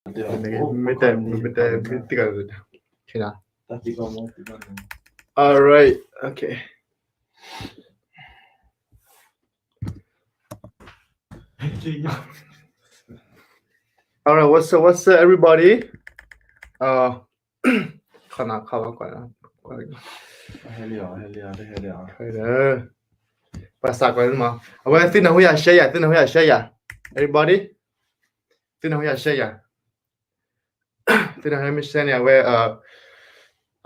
မ့ၢ်တဲ မ့ၢ်တဲ မ့ၢ်တဲ Okay. All right. Okay. All right. What's up? What's up, everybody? Uh, ခဏ ခဏ ခဏ ဟဲလံ ဟဲလံ ဟဲလံ ဟဲလံ ပှၤစးကွၢ်မး အဝဲသုနၢ်ဟူယၤ share ယၤ သုနၢ်ဟူယၤ share ယၤ everybody သုနၢ်ဟူယၤ share ယၤ သုနၢ်ဟူယၤ မ့ၢ် share န့ၣ် အဝဲ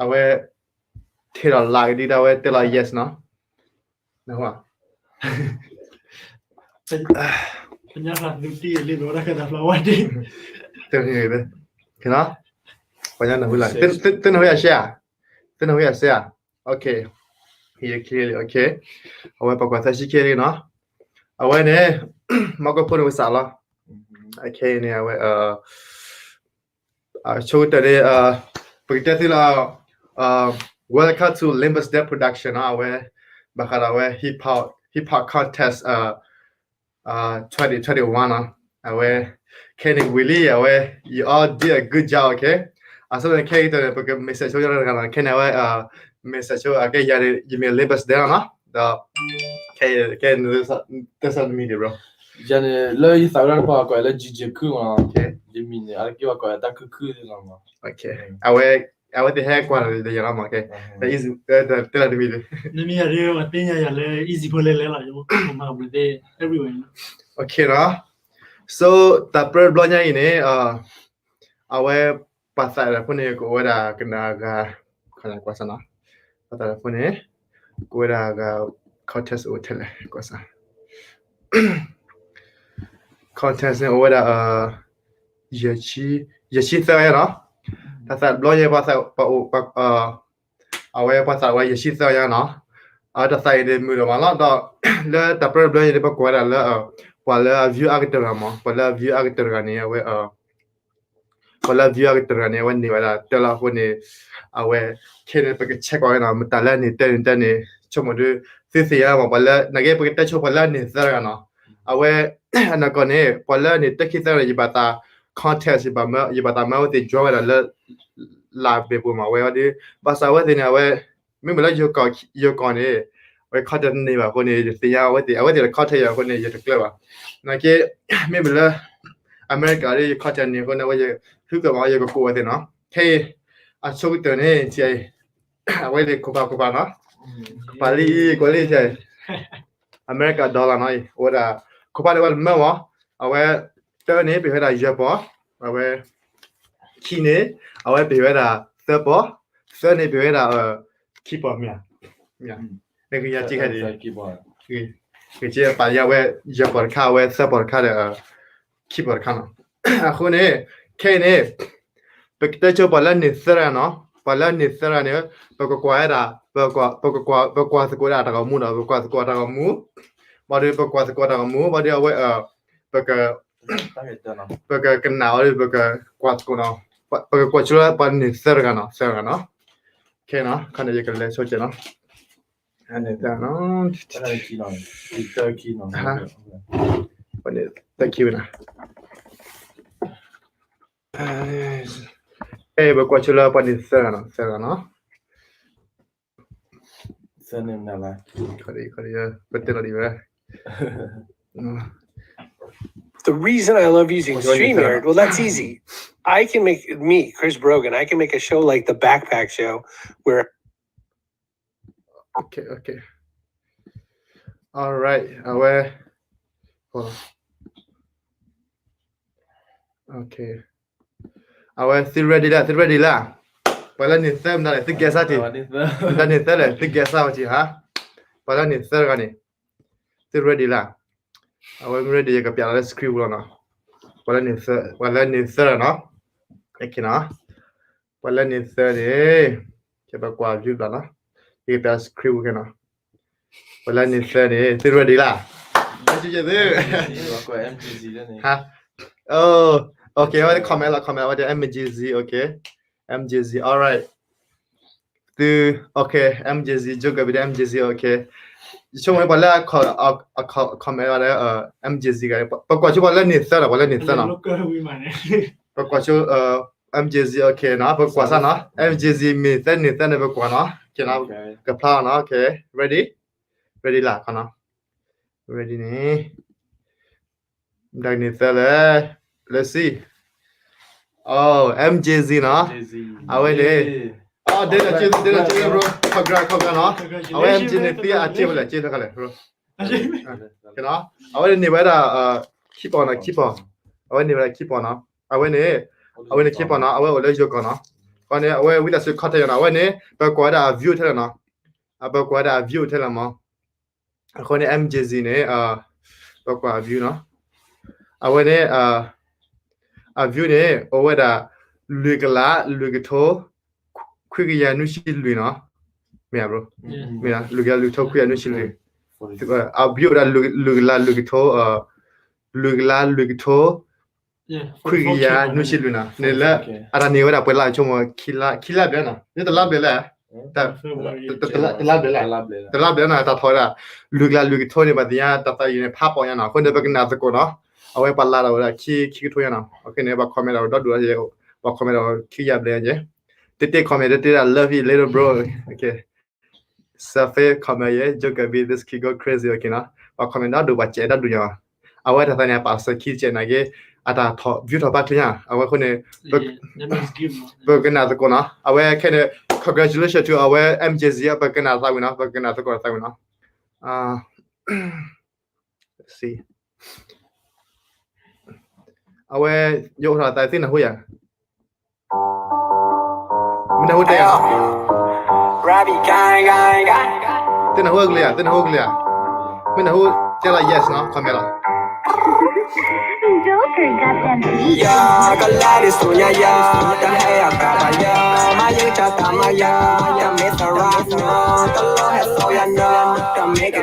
အဝဲ ထံၣ်ဒီးလၢကဒံးဒၣ်ဝဲတဲလီၤ yes နီၤ နၢ်ဟူဧါ ပညါဃာ်သုတံၢ်လံ ဘၣ်ဝဲဒၣ်ကသးဖျါဝါဒံး တက့နီၤ ပှၤညါနၢ်ဟူလၢ သုနၢ်ဟူယၤ share ဧါ သုနၢ်ဟူယၤ share ဧါ okay ယ clear လံ okay အဝဲပကွၢ်သၢဆံ K လံနီၤ အဝဲန့ၣ် မီၢ်ကီၢ်ဖိန့ၣ်ဝဲစးလီၤ okay န့ၣ် အဝဲ အဆိကတၢၢ်န့ၣ် ပကတဲသုလီၤ Welcome to Limbus Dead Production နီၤ အဝဲ ဘၣ်ဃးဒီးအဝဲ hip hop hip hop contest uh twenty twenty-one နီၤ အဝဲ ခဲန့ၣ်ဝံၤလံ အဝဲ you all did a good job, okay အဆိန့ၣ် ခဲအံၤတန့ၣ် ပက message ဆိတဂၤနီၤ ခဲန့ၣ် အဝဲ message ဆိ အကဲယၤန့ၣ် ယမ့ၢ် Limbus Dead နီၤ ဒီး ခဲ ခဲ တဲဆၢတမံၤဒံး bro ယၤန့ၣ် လၢယသးဝဲဒၣ်တဖၣ် ကွၢ်လၢ G J ခုမး ယမံၤန့ၣ် အါတက့ၢ်ဘၣ်ကွၢ်တၢ်ခုခုလီၤမး အဝဲ အဝဲသ့ၣ်ဟဲကွၢ်လၢယၤလီၤမး ကဲ တဲလီၤတမံၤဒံး နမ့ၢ်ယၤဒ် ပှၤသ့ၣ်ညါယၤလၢ easy ဖိလဲၣ်လဲၣ်လီၤ ယမၤကဘျုးသ့ၣ် everywhere နီၤ okay နီၤ so တၢ်ပြၢတဘျီညါအံၤန့ၣ် အဝဲ ပှၤသးဒၢဖိန့ၣ် ကအိၣ်ဝဲဒၣ်ကနၣ်ဂၤ ခီနၢ်ကွၢ်စၢ်နီၤ ပှၤသးဒၢဖိန့ၣ် ကအိၣ်ဝဲဒၣ်ဂၤ contest အိၣ်ထဲလဲၣ် ကွၢ်စၢ် contest န့ၣ်အိၣ်ဝဲဒၣ် ယဲၢ်ဆံသၢညါနီၤ တၢ်သးတဘျီညါ ပှၤသး ပှၤအိၣ် အဝဲပှၤသးဝဲယဲၢ်ဆံသၢညါနီၤ အတၢ်သးအံၤန့ၣ်မုာ်ဒိၣ်မးလီၤ ဒီး လၢတၢ်ပြၢတဘျီညါန့ၣ် ပကွၢ်ဝဲဒၣ်လၢ ပှၤလၢအ view အါကတၢၢ်တဂၤမး ပှၤလၢအ view အါကတၢၢ်တဂၤန့ၣ် အဝဲ ပှၤလၢအ view အါကတၢၢ်တဂၤန့ၣ် အဝဲန့ၢ်ဝဲဒၣ်တၢ်လီၤအဃိန့ၣ် အဝဲ ခဲန့ၣ် ပက check ကွၢ်ဝဲနီၤ မတၤလၢအန့ၢ်တၢ်န့ၢ်တၢ်န့ၣ် ဆိကမိၣ်ဒုး သုသ့ၣ်ညါမး ပှၤလၢ နာ်က့ ပကတဲဆိပှၤလၢအန့ၢ်သၢတဂၤနီၤ အဝဲ အနီၢ်ကီၢ်န့ၣ် ပှၤလၢအန့ၢ်တၢ်ခံသၢန့ၣ် ယဘၣ်သး contest ယဘၣ်သးမၢအဝဲသ့ၣ် join ဝဲဒၣ်လၢ လၢဘ့ၣ်ပူၤမး အဝဲဒုး ဘၣ်ဆၣ်အဝဲသ့ၣ်န့ၣ် အဝဲ မ့မ့ၢ်လၢယိၤကီၢ်န့ၣ် အဝဲ contest တန့ၢ်ဘၣ်အဃိန့ၣ် ယတသ့ၣ်ညါအဝဲသ့ၣ် အဝဲသ့ၣ်တ contest ယၤအဃိန့ၣ် ယတကျၢၤဘၣ် နာ်က့ မ့မ့ၢ်လၢ အမဲရကၤဒီး ယ contest န့ၢ်အဃိန့ၣ် အဝဲယ ဟုကီၢ်မး ယကကိးဝဲသ့ၣ်နီၤ ခဲအံၤ အဆိကတၢၢ်န့ၣ် အဝဲန့ၣ် ခိၣ်ဖးခိၣ်ဖးနီၤ ခိၣ်ဖးလံ ကွၢ်လံ အမဲရကၤ dollar နီၤ အိၣ်ဝဲဒၣ် ခိၣ်ဖးန့ၣ်ဝဲတမၢမး အဝဲ တၢန့ၣ် ပ့ၤဝဲဒၣ်ယဲၢ်ပီၢ် အဝဲ ခံန့ၣ် အဝဲပ့ၤဝဲဒၣ်သၢပီၢ် သၢန့ၣ် ပ့ၤဝဲဒၣ် ခံပီၢ်မ့ၢ်ဧါ နကယၤက့ခါဒံး ကယၤပာ်လံ အဝဲ ယဲၢ်ပီၢ်တခါ အဝဲသၢပီၢ်တခါဒီး ခံပီၢ်တခါနီၤ အဃိန့ၣ် ခဲအံၤန့ၣ် ပကတဲဆိပှၤလၢန့ၢ်သၢတဂၤနီၤ ပှၤလၢန့ၢ်သၢတဂၤန့ၣ် ပကကွၢ်ဝဲဒၣ် ပကကွၢ်သကိးဒၣ်တၢ်ဂီၤမူဒီး ပကွၢ်သကိးတၢ်ဂီၤမူ ဘၣ်ဒီး ပကွၢ်သကိးတၢ်ဂီၤမူ ဘၣ်ဒီးအဝဲ ပက ပကကနၣ်အီၤဒီး ပကကွၢ်သကိးနီၤ ပကကွၢ်ဆိလၢပှၤန့ၢ်သၢတဂၤနီၤ သၢတဂၤနီၤ ခဲနီၤ ခါန့ၣ် ယကလဲၤဆိကဲနီၤ န့ၢ်သၢနီၤ ပှၤန့ၢ်သၢခံဝဲနီၤ အဲ ပကွၢ်ဆိလၢပှၤန့ၢ်သၢတဂၤနီၤ သၢတဂၤနီၤ သၢန့ၣ်နၤလၢ ခီဒံး ခီဒံး ပတဲလီၤဒံးဝဲ The reason I love using StreamYard, well, that's easy. I can make me, Chris Brogan, I can make a show like the Backpack Show where Okay, okay. All right. အဝဲ Okay. အဝဲ သု ready လၢ သု ready လၢ ပှၤလၢန့ၢ်သၢမတၤလဲၣ် သု guess အီၤတ့ၢ် မတၤန့ၢ်သၢလဲၣ် သု guess အီၤတ့ၢ်ဧါ ပှၤလၢန့ၢ်သၢတဂၤန့ၣ် သု ready လၢ အဝဲမ့ၢ် ready ယကပျးလီၤလၢ screen ပူၤလီၤနီၤ ပှၤလၢန့ၢ်သၢ ပှၤလၢန့ၢ်သၢနီၤ Okay နီၤ ပှၤလၢန့ၢ်သၢန့ၣ် ကဲပကွၢ် view ဘျီနီၤ ယကပျး screen ပူၤကဲနီၤ ပှၤလၢန့ၢ်သၢန့ၣ် သု ready လၢ သု okay ဝဲ comment လီၤ comment ဝဲ MJZ okay MJZ all right သု okay MJZ ယိကဘီဒဲ MJZ okay ယဆိကမိၣ်ပှၤလၢ comment ဝဲ MJZ ဂၤ ပကွၢ်ဆိပှၤလၢန့ၢ်သၢဒီး ပှၤလၢန့ၢ်သၢနီၤ ပကွၢ်ဆိ MJZ, okay နီၤ, ပကွၢ်စၢ်နီၤ, MJZ မ့ၢ်သၢနံၣ်သၢနံၣ် ပကွၢ်နီၤ, okay နီၤ, ကဖျါအီၤနီၤ, okay, ready, ready လၢ်ခီနီၤ, ready န့ၣ် ဒ်န့ၣ်သၢလဲၣ်, let's see, oh MJZ နီၤ, အဝဲန့ၣ်, ဒဲနၤက့ ဒဲနၤက့ bro, congrats, congrats နီၤ, အဝဲ MJZ န့ၣ် သံအက့ဝဲလဲၣ်, က့လၢခါလဲၣ် bro, အဝဲန့ၣ်န့ၢ်ဝဲဒၣ် keyboard နီၤ, keyboard, အဝဲန့ၢ်ဝဲဒၣ် keyboard နီၤ, အဝဲန့ၣ်, အဝဲန့ၣ် keyboard နီၤ, အဝဲအိၣ်လၢယိၤကီၢ်နီၤ, အဃိန့ၣ် အဝဲဝံသးစူၤ contact ယၤနီၤ, အဝဲန့ၣ် ပကွၢ်ဝဲဒၣ်အ view ထဲလဲၣ်နီၤ, ပကွၢ်ဝဲဒၣ်အ view ထဲလဲၣ်မး အဃိန့ၣ် MJZ န့ၣ် ပကွၢ်အ view နီၤ, အဝဲန့ၣ် အ view န့ၣ် အိၣ်ဝဲဒၣ် လွံၢ်ကလး လွံၢ်ကထိ ခွံကယၤနွံဆံလွံၢ်နီၤ, မ့ၢ်ဧါ bro, မ့ၢ်ဧါ, လွံၢ်ကလး လွံၢ်ကထိ ခွံကယၤနွံဆံလွံၢ်, အ view အိၣ်ဒၣ် လွံၢ်ကလး လွံၢ်ကထိ လွံၢ်ကလး လွံၢ်ကထိ ခွံကယၤနွံဆံလွံၢ်နီၤ, န့ၣ်လၢ အတၢ်န့ၢ်ဝဲဒၣ်ပှဲၤလါဆိကမိၣ် ခံလါဘျဲၣ်နီၤ, လၢတလါဘျဲၣ်လဲၣ်, တလါဘျဲၣ်လဲၣ်, တလါဘျဲၣ်နီၤ, တၢ်ထီၣ်ဝဲဒၣ် လွံၢ်ကလး လွံၢ်ကထိန့ၣ် ဘၣ်သ့ၣ်ညါတၢ်သးယံၤန့ၣ် ဖးပိာ်ညါနီၤ, အဃိန့ၣ် ပကနၣ်သကိးနီၤ, အဝဲပှၤလၢ်တၢ်ဝဲဒၣ် ခံ ခံကထိညါနီၤ, အဃိန့ၣ် ပှၤ comment တၢ်ဝဲဒီဒူၣ်လီၤ, ပှၤ comment တၢ်ဝဲခံကယၤဘျဲၣ်ညါ, တ့တ့ comment တ့တ့ဒၣ် love you little bro, okay, Surface comment ယဲ Joker B, this kid go crazy, okay နီၤ, ပှၤ comment ဒီဒူၣ် ပှၤစဲးဒီဒူၣ်ညါ, အဝဲတၢ်သးန့ၣ် အပာ်စၢၤခံစဲးနာ်က့, အတၢ်ထီၣ် view ထီၣ်ပာ်ချံညါ, အဝဲအဃိန့ၣ် ပကနၣ်သကိးနီၤ, အဝဲခဲန့ၣ် congratulations to အဝဲ MJZ, ပကနၣ်သးဝံၤနီၤ, ပကနၣ်သကိးသးဝံၤနီၤ, အဝဲ ယအိၣ်ထီၣ်သးသ့ၣ်နၢ်ဟူယၤ မ့ၢ်နၢ်ဟူတဲယၤ, သ့ၣ်နၢ်ဟူကလံၤဧါ, သ့ၣ်နၢ်ဟ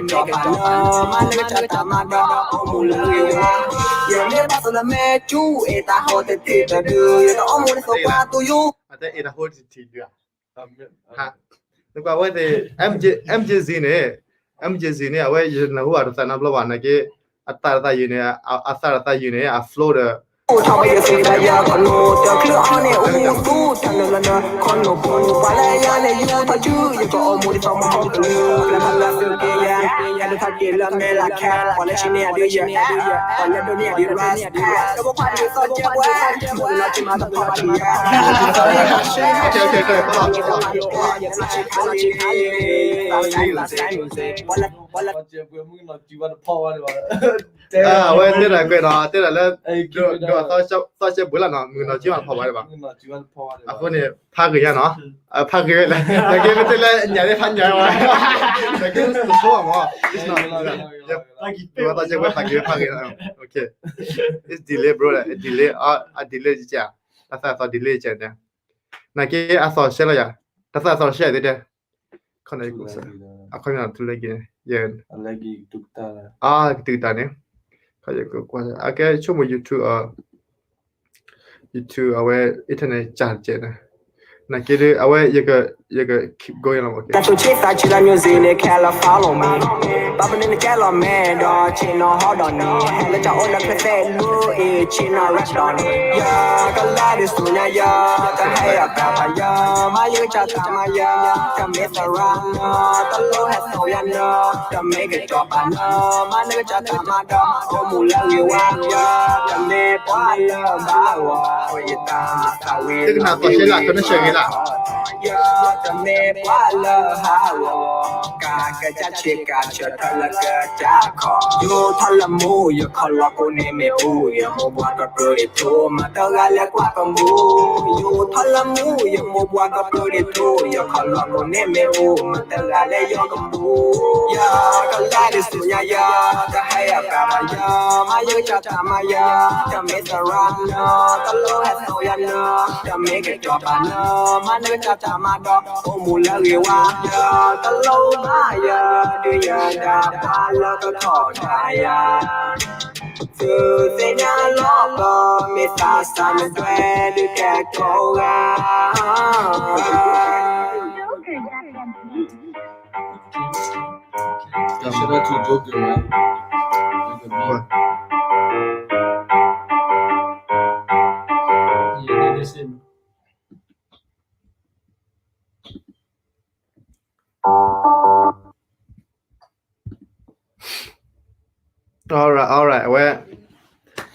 ူကလံၤဧါ, မ့ၢ်နၢ်ဟူတဲလီၤ yes နီၤ, comment လီၤ. အတဲအ့ၣ်တၢ်ဟိတထံၣ်ဒုးဧါ, နကွၢ်ဝဲသ့ၣ် MJZ န့ၣ်, MJZ န့ၣ် အဝဲယနၢ်ဟူဘၣ်တသးနီတဘျီဘၣ်နာ်က့, အသးတသးယံာ်န့ၣ်, အသးတသးယံာ်န့ၣ် အ flow ဒီး အဝဲတဲတၢ်ကွဲးနီၤ, တဲတၢ်လၢ ဒိးသီစဲဘူးလၢ်နီၤ, မုၢ်ကနီၤကၠံဘၣ်တဖီဘၣ်ဒံးဘၣ်. အဃိန့ၣ် ဖးဂ့ၤညါနီၤ, ဖးဂ့ၤဝဲလဲၣ်, နကဲမ့ၢ်တဲလၢညၣ်ဒ်ဖးညၣ်ဝဲ, နကဲမ့ၢ်ဆိမး, ဒိးသီစဲဘူး ဖးဂ့ၤဝဲ ဖးဂ့ၤဝဲ, okay, it's delay bro, delay, အ delay ကဲ, တၢ်သးအသီ delay ကဲန့ၣ်, နကဲအသီစဲလီၤယၤ, တၢ်သးအသီစဲသ့တဲ ခီန့ၣ် အခီပညီထူလၢက့ၤ, အကတုၤတၢ်န့ၣ်, အကဲဆိကမိၣ် YouTube, YouTube အဝဲ internet ကၢ်တကဲန့ၣ်, နကဲဒ်အဝဲ ယက keep going လီၤ, okay. တၢ်ဆိဆ့သးဆံလၢ music န့ၣ် ခဲလၢာ် follow me, ဘၣ်မနုၤနကဲလီၤမဲဒီး ဆ့ၣ်နီၤဟီဒီးန့ၣ်, ဟဲလၢတၢ်အိၣ်လၢဖျၢၣ်သဲးလၢအ့ၣ် ဆ့ၣ်နီၤ rap ဒီးန့ၣ်, ယကလါဒ်ဆူညါယၤ, တဟဲအကါဘၣ်ယၤ, မၤယကစၢ်တၢ်မၤယၤ, တမ့ၢ်သရၣ်နီၤ, တလိၣ်ဟဲစိာ်ယၤနီၤ, တမ့ၢ်ကစီၤပၤနီၤ, မၤနကစၢ်တၢ်မၤဒီး အိၣ်မူလၢဂ့ၤဝါယၤ, တမ့ၢ်ပှၤလၢဘၣ်ဝီၤ ယတၢ်သးဝံၤလၢ တကနၣ်သီစဲလၢ် တနၢ်စဲဂ့ၤလၢ် ယတမ့ၢ်ပှၤလၢဟးဂီၤ, ကကစၢ်ဆ့ကၤဆၢထၢၣ်လၢကစၢ်ခီ, ယိၤထီၣ်လၢမူ ယခီလီၤကိးန့ၢ်မ့ၣ်အူ, ယမိၢ်ပှၢ်ကပြုၢ်ဒံးထူ, မတၤတဂၤလဲၤကွၢ်ကမူ, ယိၤထီၣ်လၢမူ ယမိၢ်ပှၢ်ကပြုၢ်ဒံးထူ, ယခီလီၤကိးန့ၢ်မ့ၣ်အူ, မတၤတဂၤလဲၤယီၤကမူ, ယကလါဒ်ဆူညါယၤ, တဟဲအကါဘၣ်ယၤ, မၤယကစၢ်တၢ်မၤယၤ, တမ့ၢ်သရၣ်နီၤ, တလိၣ်ဟဲစိာ်ယၤနီၤ, တမ့ၢ်ကစီၤပၤနီၤ, မၤနကစၢ်တၢ်မၤဒီး အိၣ်မူလၢဂ့ၤဝါယၤ, တလိၣ်ဘၣ်ယၤ, ဒုးယၤတၢ်ပှၤလၢကထီၣ်တၢ်ယၤ, သုသ့ၣ်ညါလီၤဘၣ်, မ့ၢ်သးစၢ်မ့ၢ်ဒွဲၣ်ဒုးကဲထီၣ်ဂၤ Shout out to Joker, man. message. Alright, alright. အဝဲ,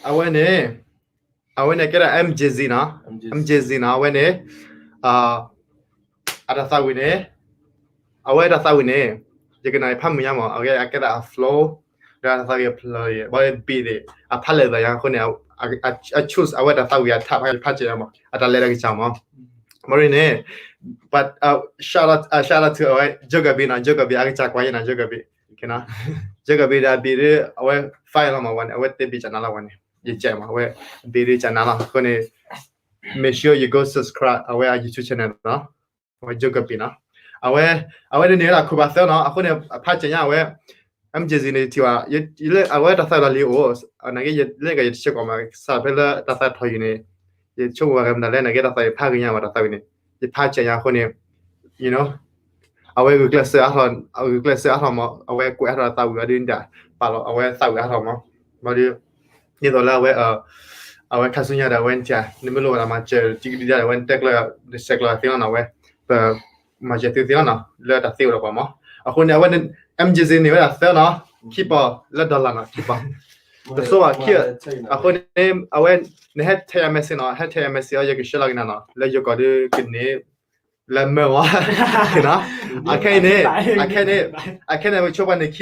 အဝဲန့ၣ်, အဝဲန့ၣ်ကဲဒၣ် M J Z နီၤ, M J Z နီၤ, အဝဲန့ၣ်, အတၢ်သးဝံၣ်န့ၣ်, အဝဲတၢ်သးဝံၣ်န့ၣ်, ယကနၣ်ဖးမုာ်ညါမး, အကဲဒၣ်အ flow, ဒီးတၢ်သးဝံၣ်အဖျၢၣ်, ဘၣ် beat န့ၣ်, အဖးလဲၢ်သးညါအဃိန့ၣ်, အ choose အဝဲတၢ်သးဝံၣ်အ type ဖးကဲညါမး, အတၢ်လဲၤတၢ်ကစၢ်မး, မ့ၢ်န့ၣ်, but shout out, shout out to အဝဲ Joker Beat နီၤ, Joker Beat အကစၢ်ကွၢ်ယဲနီၤ, Joker Beat, Joker Beat ဒီး beat ဒီး အဝဲ fire လီၤမး, ဝဲန့ၣ် အဝဲတဲ beat ကနၤလီၤဝဲန့ၣ်, ယကဲမး, အဝဲ beat ကနၤလီၤ, အဃိန့ၣ်, make sure you go subscribe အဝဲအ YouTube channel နီၤ, အဝဲ Joker Beat နီၤ, အဝဲ, အဝဲန့ၣ်န့ၣ်ဝဲဒၣ်ခိၣ်ဘၣ်သၢနီၤ, အဃိန့ၣ် အဖးကဲညါအဝဲ, M J Z န့ၣ်ထံၣ်ဘၣ်, ယလၢအဝဲတၢ်သးဝံၣ်လီၤလံအိၣ်, နာ်က့ ယလၢကယတဆဲးကိးမး, စးဖဲလၢတၢ်သးထီၣ်ယုာ်န့ၣ်, ယဆိကမိၣ်ဝဲကမတၤလဲၣ်, နာ်က့တၢ်သးဝံၣ်ဖးကဲညါမး, တၢ်သးဝံၣ်န့ၣ်, ယဖးကဲညါအဃိန့ၣ်, you know, အဝဲဂုာ်ကျဲးစၢးအါထီၣ်, ဂုာ်ကျဲးစၢးအါထီၣ်မး, အဝဲကွဲးအါထီၣ်တၢ်သးဝံၣ်အီၤဒ်န့ၣ်ဒၣ်, ပာ်လီၤ အဝဲသးဝံၣ်အါထီၣ်မး, ဘၣ်ဒီး, ဒ်သိးလၢအဝဲ, အဝဲခါဆူညါဒီး အဝဲနထံၣ်, နမ့ၢ်လိၣ်ဝဲဒၣ်မၤစၢၤတံကဒံဒၣ်ဒီး အဝဲနတဲကျၢၤ, နဆဲးကျိးသ့လီၤနီၤ, အဝဲ, ပမၤစၢၤသုသ့လီၤနီၤ, လၢတၢ်သ့အိၣ်ဒီးပှၤမး, အဃိန့ၣ် အဝဲန့ၣ်, M J Z န့ၣ်ဝဲဒၣ်သၢနီၤ, ခံပီၤလၢ dollar နီၤ, ခံပီၤ, တစိၢ်ဘၣ်ခံ, အဃိန့ၣ်, အဝဲ, နဟဲထဲယၤ message နီၤ, ဟဲထဲယၤ message အီၤ ယကဆှၢလီၤက့ၤနၤနီၤ, လၢယိၤကီၢ်ဒုးကန့ၢ်, လၢမၢဝဲ, အခဲအံၤန့ၣ်, အခဲအံၤန့ၣ်, အခဲအံၤန့ၣ် ပဆိကမိၣ်နၤလဲၣ်,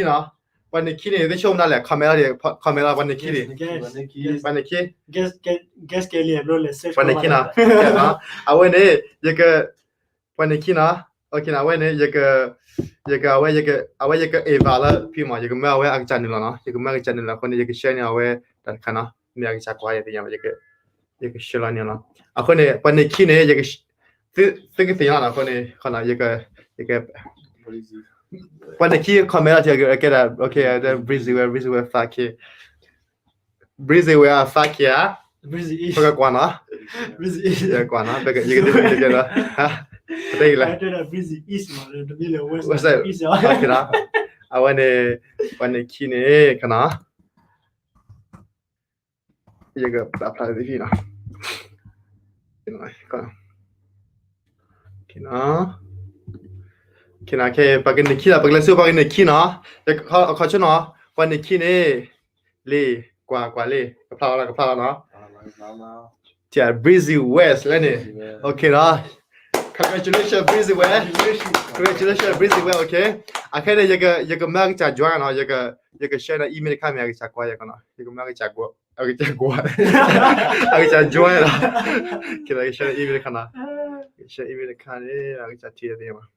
ပှၤန့ၣ်ခံန့ၣ် သုဆိကမိၣ်နၤလဲၣ် comment လီၤ, comment လီၤ ပှၤန့ၣ်ခံန့ၣ်, ပှၤန့ၣ်ခံ, ပှၤန့ၣ်ခံနီၤ, အဝဲန့ၣ်, ယက, ပှၤန့ၣ်ခံနီၤ, အဝဲန့ၣ်, ယက, ယက, အဝဲ, အဝဲယက invite လၢဖဲမး, ယကမၢအဝဲအကစၢ်နုာ်လီၤနီၤ, ယကမၢအကစၢ်နုာ်လီၤအဃိန့ၣ် ယက share န့ၢ်အဝဲတၢ်တခါနီၤ, မ့ၢ်အကစၢ်ကွၢ်ယဲသ့ၣ်ညါ, ယက share လီၤန့ၣ်လီၤ, အဃိန့ၣ် ပှၤန့ၣ်ခံန့ၣ်, သုကသ့ၣ်ညါလီၤနီၤ, အဃိန့ၣ်, ယက, ယက ပှၤန့ၣ်ခံ comment လီၤထံ ကဲဒၣ်, okay, Breezy West, Breezy West five K, Breezy West five K ဧါ, ပကကွၢ်နီၤ, ကွၢ်နီၤ, ယကဒုး, တတဲလဲၣ်, West, အဝဲန့ၣ်, ပှၤန့ၣ်ခံန့ၣ် ခနီၤ ယကပာ်ဖျါသ့ဖဲနီၤ, ခနီၤ, ခနီၤ, ခဲပှၤကန့ၢ်ခံလီၤ, ပကလဲၤဆူပှၤကန့ၢ်ခံနီၤ, အခီဆိနီၤ, ပှၤန့ၢ်ခံန့ၣ်, လံ, ကွၢ်ကွၢ်လံ, ကဖျါလီၤ ကဖျါလီၤနီၤ, Breezy West လၢန့ၣ်, okay နီၤ, congratulations Breezy West, congratulations Breezy West, okay, အခဲန့ၣ် ယကမၢအကစၢ် join နီၤ, ယက share နီၤ, email တခါမ့ၢ်အကစၢ်ကွၢ်ယဲၢ်ခနီၤ, ယကမၢအကစၢ်ကွၢ် အကစၢ်ကွၢ်, အကစၢ် join လီၤ, ကဲလီၤ က share email တခါနီၤ, က share email တခါန့ၣ် အကစၢ်ထံၣ်သ့မး,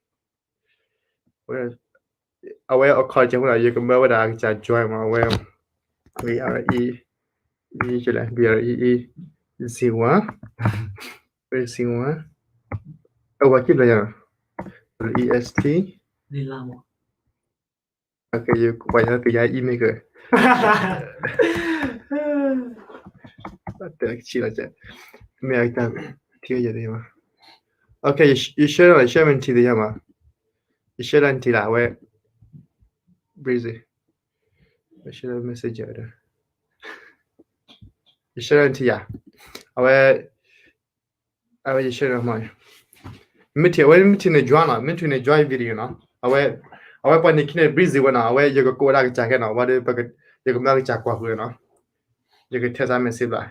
အဝဲအခီၣ်ထံးဖိနီၤ, ယကမၢဝဲဒၣ်အကစၢ် join မး, အဝဲ, Breezy West, Breezy West, အဝဲခံဘျီယၤ, West, okay, ယကွၢ်ယၤကယၤ email က တဆံလီၤ, မ့ၢ်အကစၢ်ထံၣ်ယဲၢ်သ့မး, okay, ယ share လီၤ, ယ share မ့ၢ်နထံၣ်သ့ယၤမး, ယ share လီၤနထံၣ်လၢအဝဲ, Breezy, ယ share messenger ဒီး, ယ share လီၤနထံၣ်ယၤ, အဝဲ အဝဲယ share မး, မ့ၢ်ထံၣ် အဝဲမ့ၢ်ထံၣ်န့ၣ် join နီၤ, မ့ၢ်ထံၣ်န့ၣ် join video နီၤ, အဝဲ, အဝဲပှၤန့ၣ်ခံန့ၣ် Breezy West နီၤ, အဝဲယကကိးဝဲဒၣ်အကစၢ်ခဲနီၤ, ဝံၤဒီး ယကမၢအကစၢ်ကွၢ်ဃုာ်နီၤ, ယက text message ဘၣ်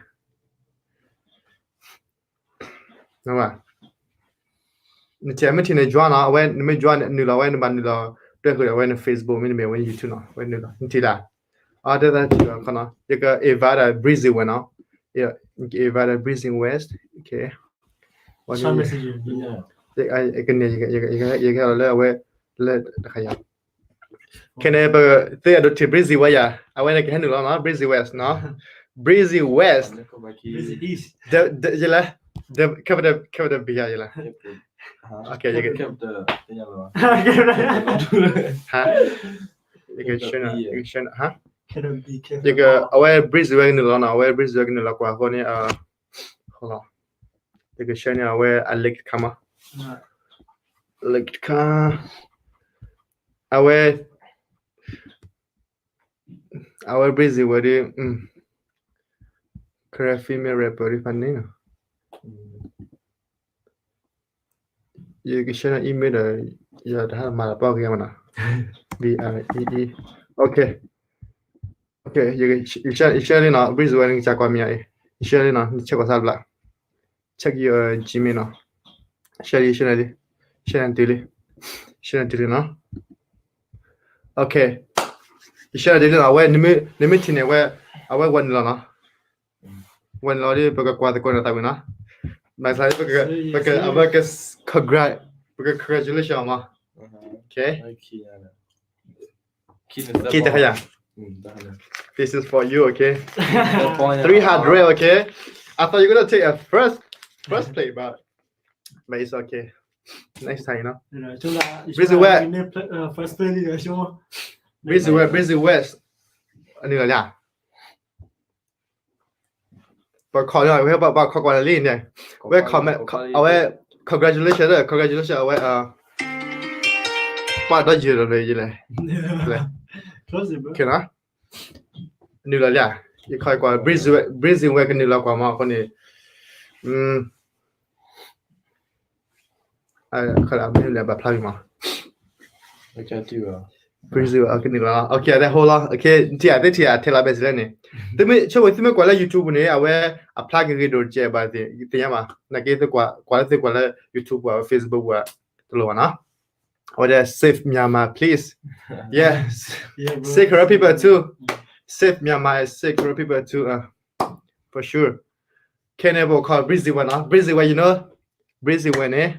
နထံၣ် မ့ၢ်ထံၣ်န့ၣ် join နီၤ, အဝဲနမ့ၢ် join နုာ်လီၤဝဲ နဘၣ်နုာ်လီၤ တွဲဃုာ်ဒီးအဝဲန Facebook မ့တမ့ၢ်အဝဲ YouTube နီၤ, အဝဲနုာ်လီၤ နထံၣ်လၢ, အတဲသးထံၣ်လီၤခီနီၤ, ယက invite ဒီး Breezy West နီၤ, ယက invite ဒီး Breezy West, okay, ကန့ၢ် ယကဟဲလီၤလၢအဝဲ, လၢတခါယၤ ခဲန့ၣ် ပသ့အဒိးထံၣ် Breezy West ယၤ, အဝဲန့ၣ်ကဟဲနုာ်လီၤနီၤ, Breezy West နီၤ, Breezy West, ယလဲၣ်, ခဲပတဘံယၤယလဲၣ်, ယက, အဝဲ Breezy West ကနုာ်လီၤနီၤ, အဝဲ Breezy West ကနုာ်လီၤကွၢ်အဃိန့ၣ်, ယက share န့ၢ်အဝဲအ link တခါမး, link တခါ, အဝဲ အဝဲ Breezy West ဒီး, Korean female rapper ဒီး funny နီၤ, ယက share န email ဒီး ယတဟါမၤလၢပှၤဂ့ၤမနီၤ B R E E okay okay ယ share လံနီၤ Breezewell နကစၢ်ကွၢ်မ့ၢ်အံၤ ယ share လံနီၤ န check ကွၢ်စၢ်ဘျါ check your Gmail နီၤ share လံ share လံ share နတုၤလံ share နတုၤလံနီၤ okay ယ share နတုၤလံနီၤ အဝဲ နမ့ၢ်ထံၣ်န့ၣ် အဝဲ အဝဲဝဲနုာ်လီၤနီၤ ဝဲနုာ်လီၤဒီး ပကကွၢ်သကိးနသးဝံၤနီၤ မၤသး ပက အဝဲက congrat ပက congratulation အီၤမး okay က့တခါယၤ This is for you, okay? Three hundred, okay? I thought you were gonna take a first first play, but but it's okay. Next time, you know. Breezewell, first play, Breezewell, Breezewell. အနုာ်လီၤလၢ ပှၤ call လၢ ဝဲပှၤ call ကွၢ်လၢလံန့ၣ် ဝဲ comment အဝဲ congratulation လၢ congratulation အဝဲ ပှၤဒီးယၤဒီးလၢယလဲၣ် နုာ်လီၤလၢ ယ call ကွၢ် Breezewell Breezewell ကနုာ်လီၤကွၢ်မးအဃိန့ၣ် မ့ၢ်လဲၤဘၣ်ဖျါမး Breezewell ကနုာ်လီၤ okay အတၢ်ဟိလီၤ okay ထံၣ်အသ့ထံၣ်အထဲလီၤ ဘဲစလဲၣ်န့ၣ် သုမ့ၢ်ဆိကမိၣ် သုမ့ၢ်ကွၢ်လၢ YouTube န့ၣ် အဝဲအဖျါကဂ့ၤဒိၣ်တကဲဘၣ်သ့ၣ် သ့ၣ်ညါဘၣ် နာ်က့ သုကွၢ်လၢသုကွၢ်လၢ YouTube ပူၤ Facebook ပူၤ တလိၣ်ဘၣ်နီၤ အဝဲဒၣ် save Myanmar please yes save Karen people too save Myanmar and save Karen people too uh for sure ခဲန့ၣ် ပက call Breezewell နီၤ Breezewell you know Breezewell န့ၣ်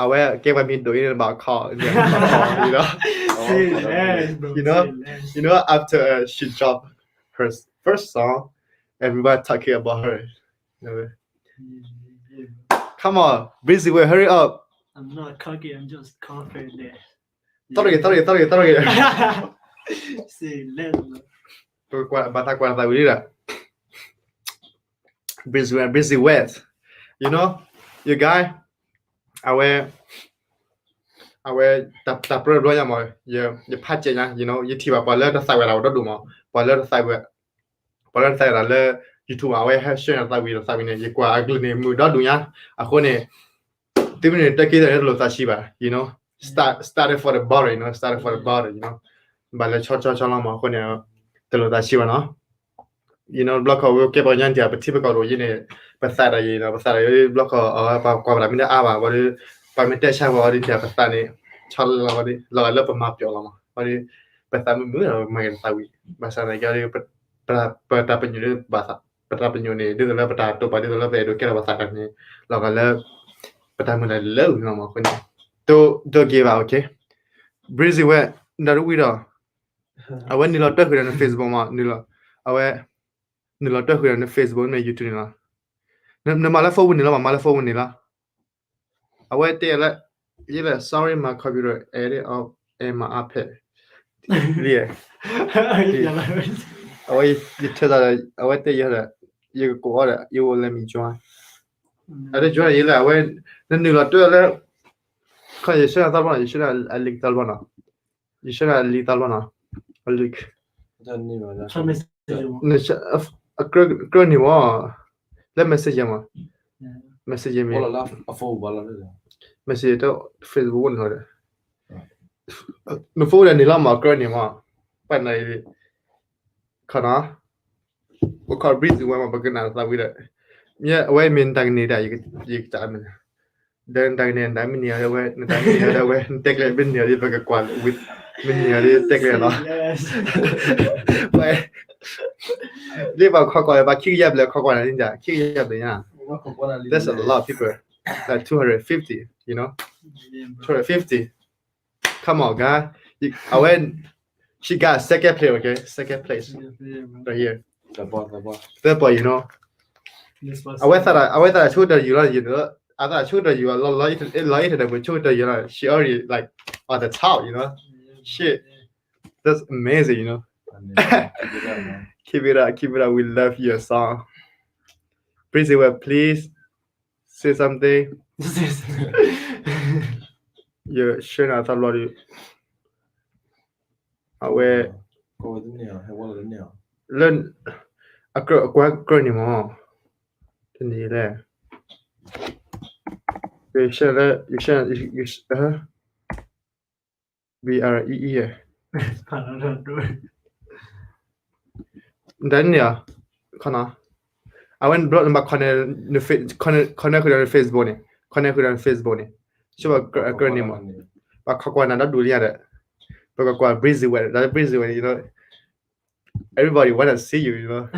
အဝဲကဲပှၤမံၤဒိၣ်အံၤန့ၣ် ဘၣ် call you know you know you know after uh, she dropped her first song everybody talking about her Come on, Breezewell, hurry up. I'm not cocky, I'm just confident. တရဂ့ၤ တရဂ့ၤ တရဂ့ၤ တရဂ့ၤ ဘၣ်သးကွၢ်သးဝံၤလံဒီး Breezewell, Breezewell. You know, you guy, အဝဲ အဝဲ တၢ်ပြၢတဘျီညါမး ယဖးကဲညါ you know ယထံၣ်ဘၣ်ပှၤလၢတသးဝဲဒၣ်ဝဲဒီဒူၣ်မး ပှၤလၢတသးဝဲ ပှၤလၢတသးဝဲဒၣ်လၢ YouTube အဝဲဟဲ share တၢ်သးဝံၤတၢ်သးဝံၤန့ၣ် ယကွၢ်အကလုၢ်န့ၣ် မုာ်ဒီဒူၣ်ညါ အဃိန့ၣ် သုမ့ၢ်န့ၣ်တၢ်က့တၢ်န့ၣ်တလိၣ်သးဆံးဘၣ် you know start started for the bottom you know started for the bottom you know ဘၣ်လဲၤဆီဆီဆီလီၤမး အဃိန့ၣ် တလိၣ်သးဆံးဘၣ်နီၤ you know ဘျီခီဝဲကဲပှၤကညီတံၢ် ပထံပကီၢ်တအိၣ်ယံၤန့ၣ် ပသးဒီးယံၤဒီး ပသးဒီးယံၤ ဘျီခီ ပှၤကွၢ်ဘၣ်မ့ၢ်ဒၣ်အါဘၣ် ဝံၤဒီး ပှၤမ့ၢ်တဲဆါပှၤဝံၤဒီး ပသးန့ၣ် ဆီလီၤဝံၤဒီး လီၤဂာ်လၢပမၤပျီလီၤမး ဝံၤဒီး ပသးမုာ်မုာ်ဒီး မၤက့ၤတသးဝံၤ ဘၣ်ဆၣ်သနာ်က့ဒီး ပတၢ်ပညိၣ်ဒ် ပတၢ်ပညိၣ်န့ၣ် ဒ်သိးလၢပတၢ်တိာ်ပာ် ဒ်သိးလၢပအဲၣ်ဒိးကဲထီၣ်ပသးတၢ်န့ၣ် လီၤဂာ်လၢ ပတၢ်မုၢ်လၢ်လၢနၤမးအဃိန့ၣ် တိၢ် တိၢ်က့ၤဘၣ် okay Breezewell ဒီးတဝံၤဒီး အဝဲနုာ်လီၤတၢၢ်ဃုာ်ဒီးန Facebook မး နုာ်လီၤ အဝဲ နုာ်လီၤတၢၢ်ဃုာ်ဒီးန Facebook န YouTube န့ၣ်လီၤ နမၤလၢ phone ပူၤန့ၣ်လီၤ မၤလၢ phone ပူၤန့ၣ်လီၤ အဝဲတဲလၢ ယလဲၣ် sorry my computer edit off and my iPad လံ အဝဲယထၢသးဒီး အဝဲတဲယၤဒီး ယကကိးအီၤဒီး you won't let me join အတ join ယလဲၣ် အဝဲ နနုာ်လီၤတၢၢ်လၢ ခီယဆၢနၤသီဘျီနီၤ ယဆၢနၤအ link သီဘျီနီၤ ယဆၢနၤအ link သီဘျီနီၤ အ link ကြၢးန့ၣ်မး လၢ messenger မး messenger မ့ၢ် messenger တ Facebook အိၣ်န့ၣ်လီၤဒီး န phone ဒီးန့ၣ်လီၤမး ကြၢးန့ၣ်မး ပှၤနၤ ခီနီၤ ပခီ Breezewell မး ပကနၣ်သးဝံၤဒီး မ့ၢ်အဝဲမ့ၢ်နတၢ်ကန့ၢ်ဒၣ် ယကတၢ်မ့ၢ် ဒီးနတၢ်ကန့ၢ် နတၢ်မ့ၢ်န့ၢ်အီၤဒီးဝဲ နတၢ်မ့ၢ်န့ၢ်အီၤဒီးဝဲ နတဲကျဲ မ့ၢ်န့ၢ်အီၤဒီး ပကကွၢ် မ့ၢ်န့ၢ်အီၤဒီး တဲကျဲနီၤ ဒ်ပှၤခီကွၢ် ပှၤခံကယၤဘျဲၣ် ခီကွၢ်နၤ ခံကယၤဘျဲၣ်ညါ that's a lot of people like two hundred fifty you know two hundred fifty Come on, guy. You, I went, she got second place, okay? Second place. Right here. Third point, you know. I went that I went that I told you, you know. I thought I told you a lot, lot, lot, lot, but told you, you know, she already like on the top, you know. Shit, that's amazing, you know. Keep it up, keep it up. We love your song. Breezewell, please say something. ယ share နၤသီဘျီဒီး အဝဲ လၢ အကြၢး အကွၢ်ကြၢးန့ၣ်မး တနံၤလဲၣ် you share that, you share, you, you, uh, B R E E နတန့ၢ်အီၤ ခီနီၤ အဝဲ block နဘၣ် connect န face connect ဃုာ်ဒီးန Facebook န့ၣ် connect ဃုာ်ဒီးန Facebook န့ၣ် ဆိဘၣ်ကြၢးန့ၣ်မး ဘၣ်ခိးကွၢ်နၤဒီဒူၣ်လံယၤဒီး ပကကွၢ် Breezy ဝဲဒီး Breezy ဝဲန့ၣ် everybody wanna see you, you know.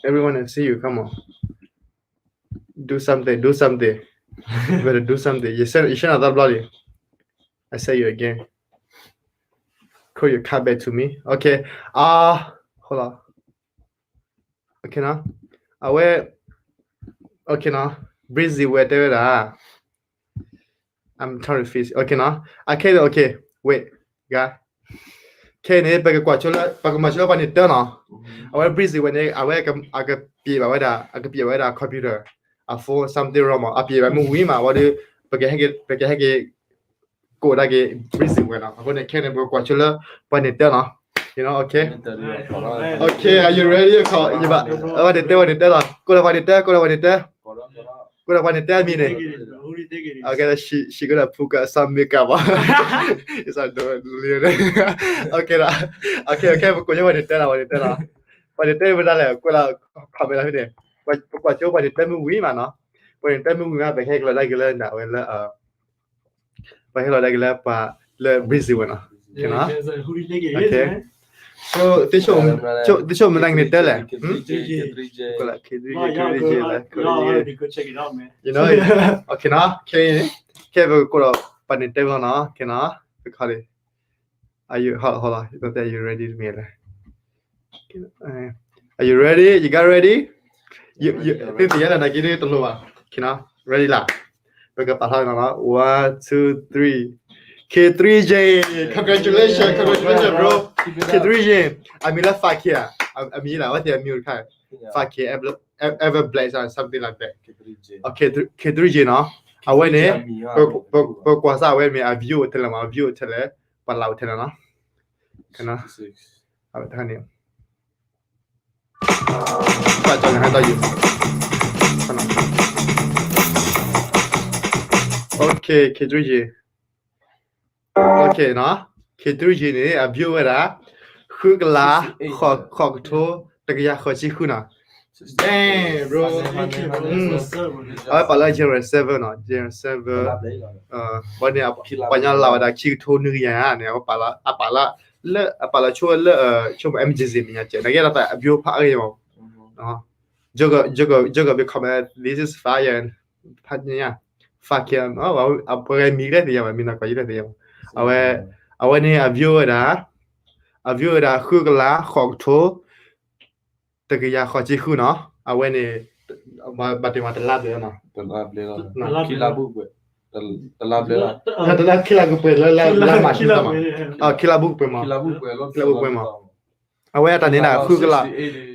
Everyone wanna see you, come on. Do something, do something. You better do something. You send, you send another bloody. I say you again. Call your car back to me. Okay. Uh, hold on. Okay now. အဝဲ okay now. Breezy ဝဲတဲဝဲဒၣ် I'm trying to fix. Okay now. I can't. Okay. Wait. ဂါ ခဲအံၤန့ၣ် ပကကွၢ်ဆိလၢ ပကမၤဆိလၢပှၤန့ၣ်တၢ်နီၤ အဝဲ Breezy ဝဲန့ၣ် အဝဲအကပျံၤဘၣ်ဝဲဒၣ် အကပျံၤဘၣ်ဝဲဒၣ် computer အ phone something wrong မး အပျံၤဘၣ်မ့ၢ်ဝံၤမး အဝဲဒီး ပကဟဲက့ၤ ပကဟဲက့ၤ ကိးဒၣ်က့ၤ Breezy ဝဲနီၤ အဃိန့ၣ် ခဲအံၤန့ၣ် ပကကွၢ်ဆိလၢ ပှၤန့ၣ်တၢ်နီၤ you know, okay. Okay, are you ready? ယဘၣ် ပှၤန့ၣ်တၢ် ပှၤန့ၣ်တၢ်လီၤ ကိးလီၤပှၤန့ၣ်တၢ် ကိးလီၤပှၤန့ၣ်တၢ် ကိးလီၤပှၤန့ၣ်တၢ်မံၤန့ၣ် Okay, she, she gonna put some makeup on. It's like the, okay, okay, okay, ပကိးဆိပှၤန့ၣ်တၢ်လီၤ ပှၤန့ၣ်တၢ်လီၤ ပှၤန့ၣ်တၢ်မ့ၢ်ဒၣ်လဲၣ် ကိးလီၤ comment လီၤဖဲန့ၣ် ပကွၢ်ဆိပှၤန့ၣ်တၢ်မ့ၢ်ဝံၤမးနီၤ ပှၤန့ၣ်တၢ်မ့ၢ်ဝံၤမး ပဟဲက့ၤလီၤဒၣ်က့ၤလၢဒၣ်ဝဲလၢ ပဟဲလီၤဒၣ်က့ၤလၢပှၤလၢ Breezy ဝဲနီၤ okay. So သ့ၣ်ဆိကမိၣ်မနုၤကန့ၣ်တၢ်လဲၣ် you know, okay နီၤ ခဲ ခဲပကကိးဒီး ပှၤန့ၣ်တၢ်လီၤနီၤ okay နီၤ ပခီလံ are you, hold on, hold on, you ready မ့ၢ်လဲၣ် are you ready, you got ready, သ့ၣ်ညါလၢနက့ၤတလိၣ်ဘၣ် okay နီၤ ready လီၤ ပကပာ်ထီၣ်နီၤ one, two, three. K three J, congratulations, congratulations, bro. K three J, အမံၤလၢ five K ဧါ အမံၤလၢ အဝဲသ့ၣ်အမံၤတခါ five K, Ever Black or something like that. K three J နီၤ အဝဲန့ၣ် ပကွၢ်စၢ်အဝဲမ့ၢ်အ view အိၣ်ထဲလဲၣ်မး အ view အိၣ်ထဲလဲၣ် ပှၤလၢအိၣ်ထဲလဲၣ်နီၤ အဝဲတခါန့ၣ် Okay, K three J. Okay နီၤ K three J န့ၣ် အ view ဝဲဒၣ် ဃုကလး ဃိးကထိ တကယၤဃိးဆံဃုနီၤ Damn, bro. အဝဲပာ်လၢ Gen seven နီၤ Gen seven ဘၣ်န့ၣ် ပှၤညီလၢဝဲဒၣ် ခံကထိနွံကယၤန့ၣ် အဝဲပာ်လၢ အပာ်လၢ လၢ အပာ်လၢဆိဝဲလၢ ဆိ emergency မ့ၢ်ညါကဲ နကဲဒၣ်သးအ view ဖးအါဂ့ၤမး ယကဘၣ် comment this is fire, ဖးညါ five K ပှၤဂၤမံၤကလဲၣ်သ့ၣ်ညါဘၣ် မံၤနီၢ်ကီၢ်ယလဲၣ်သ့ၣ်ညါဘၣ် အဝဲ အဝဲန့ၣ် အ view ဝဲဒၣ် အ view ဝဲဒၣ် ဃုကလး ဃိးကထိ တကယၤဃိးဆံဃုနီၤ အဝဲန့ၣ် ဘၣ်တ့ၢ်မးတလါဘျဲၣ်နီၤ တလါဘျဲၣ်လၢ ခံလါဘျဲၣ်လၢ လါမးဆူမး ခံလါဘျဲၣ်မး အဝဲအတၢ်န့ၣ်ဒၣ် ဃုကလး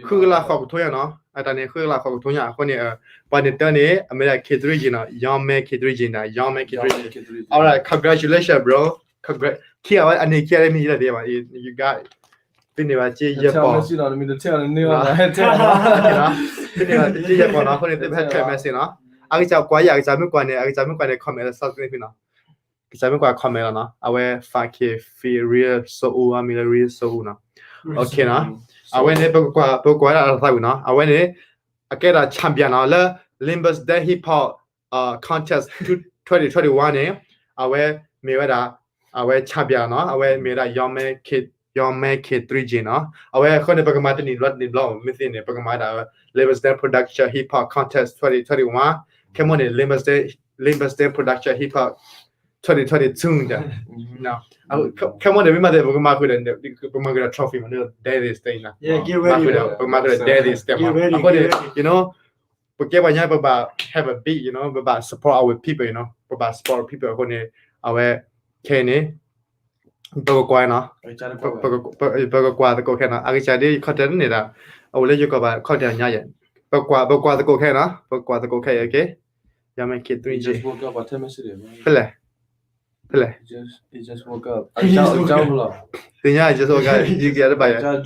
ဃုကလးဃိးကထိညါနီၤ အတၢ်န့ၣ် ဃုကလးဃိးကထိညါ အဃိန့ၣ် ပှၤန့ၣ်တၢ်န့ၣ် အမ့ၢ်ဒၣ် K three J နီၤ Young Man K three J ဒၣ် Young Man K three J. All right, congratulations, bro. Congrats. ခံအဝဲအန့ၣ်ခံအဝဲမ့ၢ်ယလဲၣ်သ့ၣ်ညါဘၣ် you got သ့န့ၢ်ဘၣ်က့ယဲၢ်ပီၢ် သ့န့ၢ်ဘၣ်က့ယဲၢ်ပီၢ်နီၤ အဃိန့ၣ် သ့ဖဲ comment စ့ၢ်နီၤ အကစၢ်ကွၢ်ယၤ အကစၢ်မ့ၢ်ကွၢ်န့ၣ် အကစၢ်မ့ၢ်ကွၢ်န့ၣ် comment လၢ subscribe ဖဲနီၤ ကစၢ်မ့ၢ်ကွၢ် comment လီၤနီၤ အဝဲ five K free real soul အမံၤလၢ real soul နီၤ okay နီၤ အဝဲန့ၣ် ပကကွၢ် ပကကွၢ်ဝဲဒၣ်အသးဝံၤနီၤ အဝဲန့ၣ် အကဲဒၣ် champion နီၤ လၢ Limburg State Hip Hop Contest twenty twenty-one န့ၣ် အဝဲမ့ၢ်ဝဲဒၣ် အဝဲ champion နီၤ အဝဲမ့ၢ်ဝဲဒၣ် Young Man K, Young Man K three J နီၤ အဝဲအဃိန့ၣ် ပကမၤတနံၣ်ဘျီတနံၣ်ဘျီ မ့ၢ်သ့န့ၣ် ပကမၤဒၣ် Limburg State Production Hip Hop Contest twenty twenty-one ခဲမုၢ်န့ၣ် Limburg State, Limburg State Production Hip Hop twenty twenty-two န့ၣ် ခဲမုၢ်န့ၣ် မ့ၢ်မၤသ့ ပကမၤဃုာ်ဒီး ပကမၤဃုာ်ဒီး trophy မး Daddy State နီၤ ပကမၤဃုာ်ဒီး Daddy State အဃိန့ၣ် you know ပကဲပှၤညါ ပဘၣ် have a big, you know ပဘၣ် support our people, you know ပဘၣ် support people အဃိန့ၣ် အဝဲ ခဲအံၤန့ၣ် ပကကွၢ်နီၤ ပကကွၢ်သကိးခဲနီၤ အကစၢ်ဒ် content န့ၣ်ဒၣ် အအိၣ်လၢယိၤကီၢ်ဘၣ် content ညါယဲၢ် ပကွၢ် ပကွၢ်သကိးခဲနီၤ ပကွၢ်သကိးခဲအံၤ okay ယမ့ၢ် K three J ဖဲလဲၣ် ဖဲလဲၣ်, သ့ၣ်ညါ just woke up ယကတဘၣ်ယဲ, အမ့ၢ်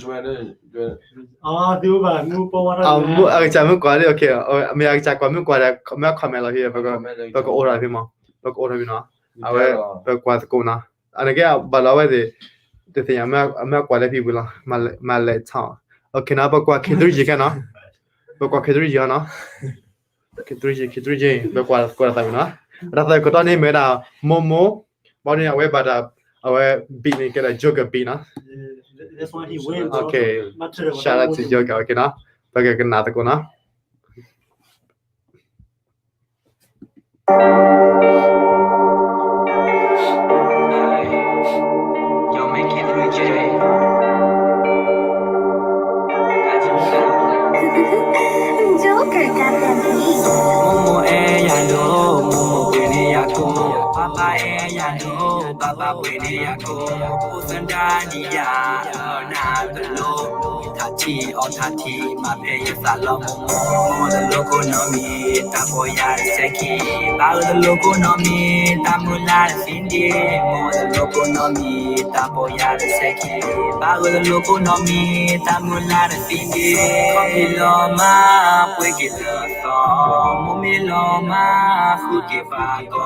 အကစၢ်မ့ၢ်ကွၢ်လၢ okay, မ့ၢ်အကစၢ်ကွၢ်မ့ၢ်ကွၢ်ဒီး မ့ၢ် comment လီၤဖဲ ပကအိၣ်ထီၣ်ဖဲမး, ပကအိၣ်ထီၣ်ဖဲနီၤ, အဝဲ ပကွၢ်သကိးနီၤ, အနကဲဘၣ်လီၤဝဲသ့ၣ်, တသ့ၣ်ညါ မ့ၢ်ကွၢ်လၢဖဲပူၤလီၤ, မၤလဲၤထီၣ်, okay နီၤ, ပကွၢ် K three G ခဲနီၤ, ပကွၢ် K three G နီၤ, K three G, K three G ပကွၢ်သကိးတၢ်သးဝံၣ်နီၤ, တၢ်သးဝံၣ်ကတီၢ်န့ၣ်မ့ၢ်ဝဲဒၣ် မိၢ်မိၢ်, ဘၣ်န့ၣ် အဝဲဘၣ်တၢ် အဝဲ beat န့ၣ် ကဲဒၣ် Joker beat နီၤ, okay, shout out to Joker, okay နီၤ, ပကကနၣ်သကိးနီၤ. မိၢ်မိၢ်အဲၣ်ယၤဒိၣ်, မိၢ်မိၢ်ပှ့ၤန့ၢ်ယၤကိၣ်, ပၢ်ပၢ်အဲၣ်ယၤဒိၣ်, ပၢ်ပၢ်ပှ့ၤန့ၢ်ယၤကိၣ်, ဖိသဒါဒံးယၤ, အၢနၤတလိၣ်, ထါထံအီထါထံ, မၤဖဲယသးလီၤမိၢ်မိၢ်, မိၢ်တလိၣ်ကိၣ်နီတမံၤ, တၢ်ပိာ်ယၤတစဲးခံ, ပၢ်ဧၢတလိၣ်ကိၣ်နီတမံၤ, တၢ်မုၢ်လၢ်တသံဒံး, မိၢ်တလိၣ်ကိၣ်နီတမံၤ, တၢ်ပိာ်ယၤတစဲးခံ, ပၢ်ဧၢတလိၣ်ကိၣ်နီတမံၤ, တၢ်မုၢ်လၢ်တသံဒံး, ခီၣ်ဖံးလီၤမး, ပှ့ၤက့ၤလၢသီ, မိၢ်မ့ၢ်လီၤမး, ဃုက့ၤပၢ်ကီ,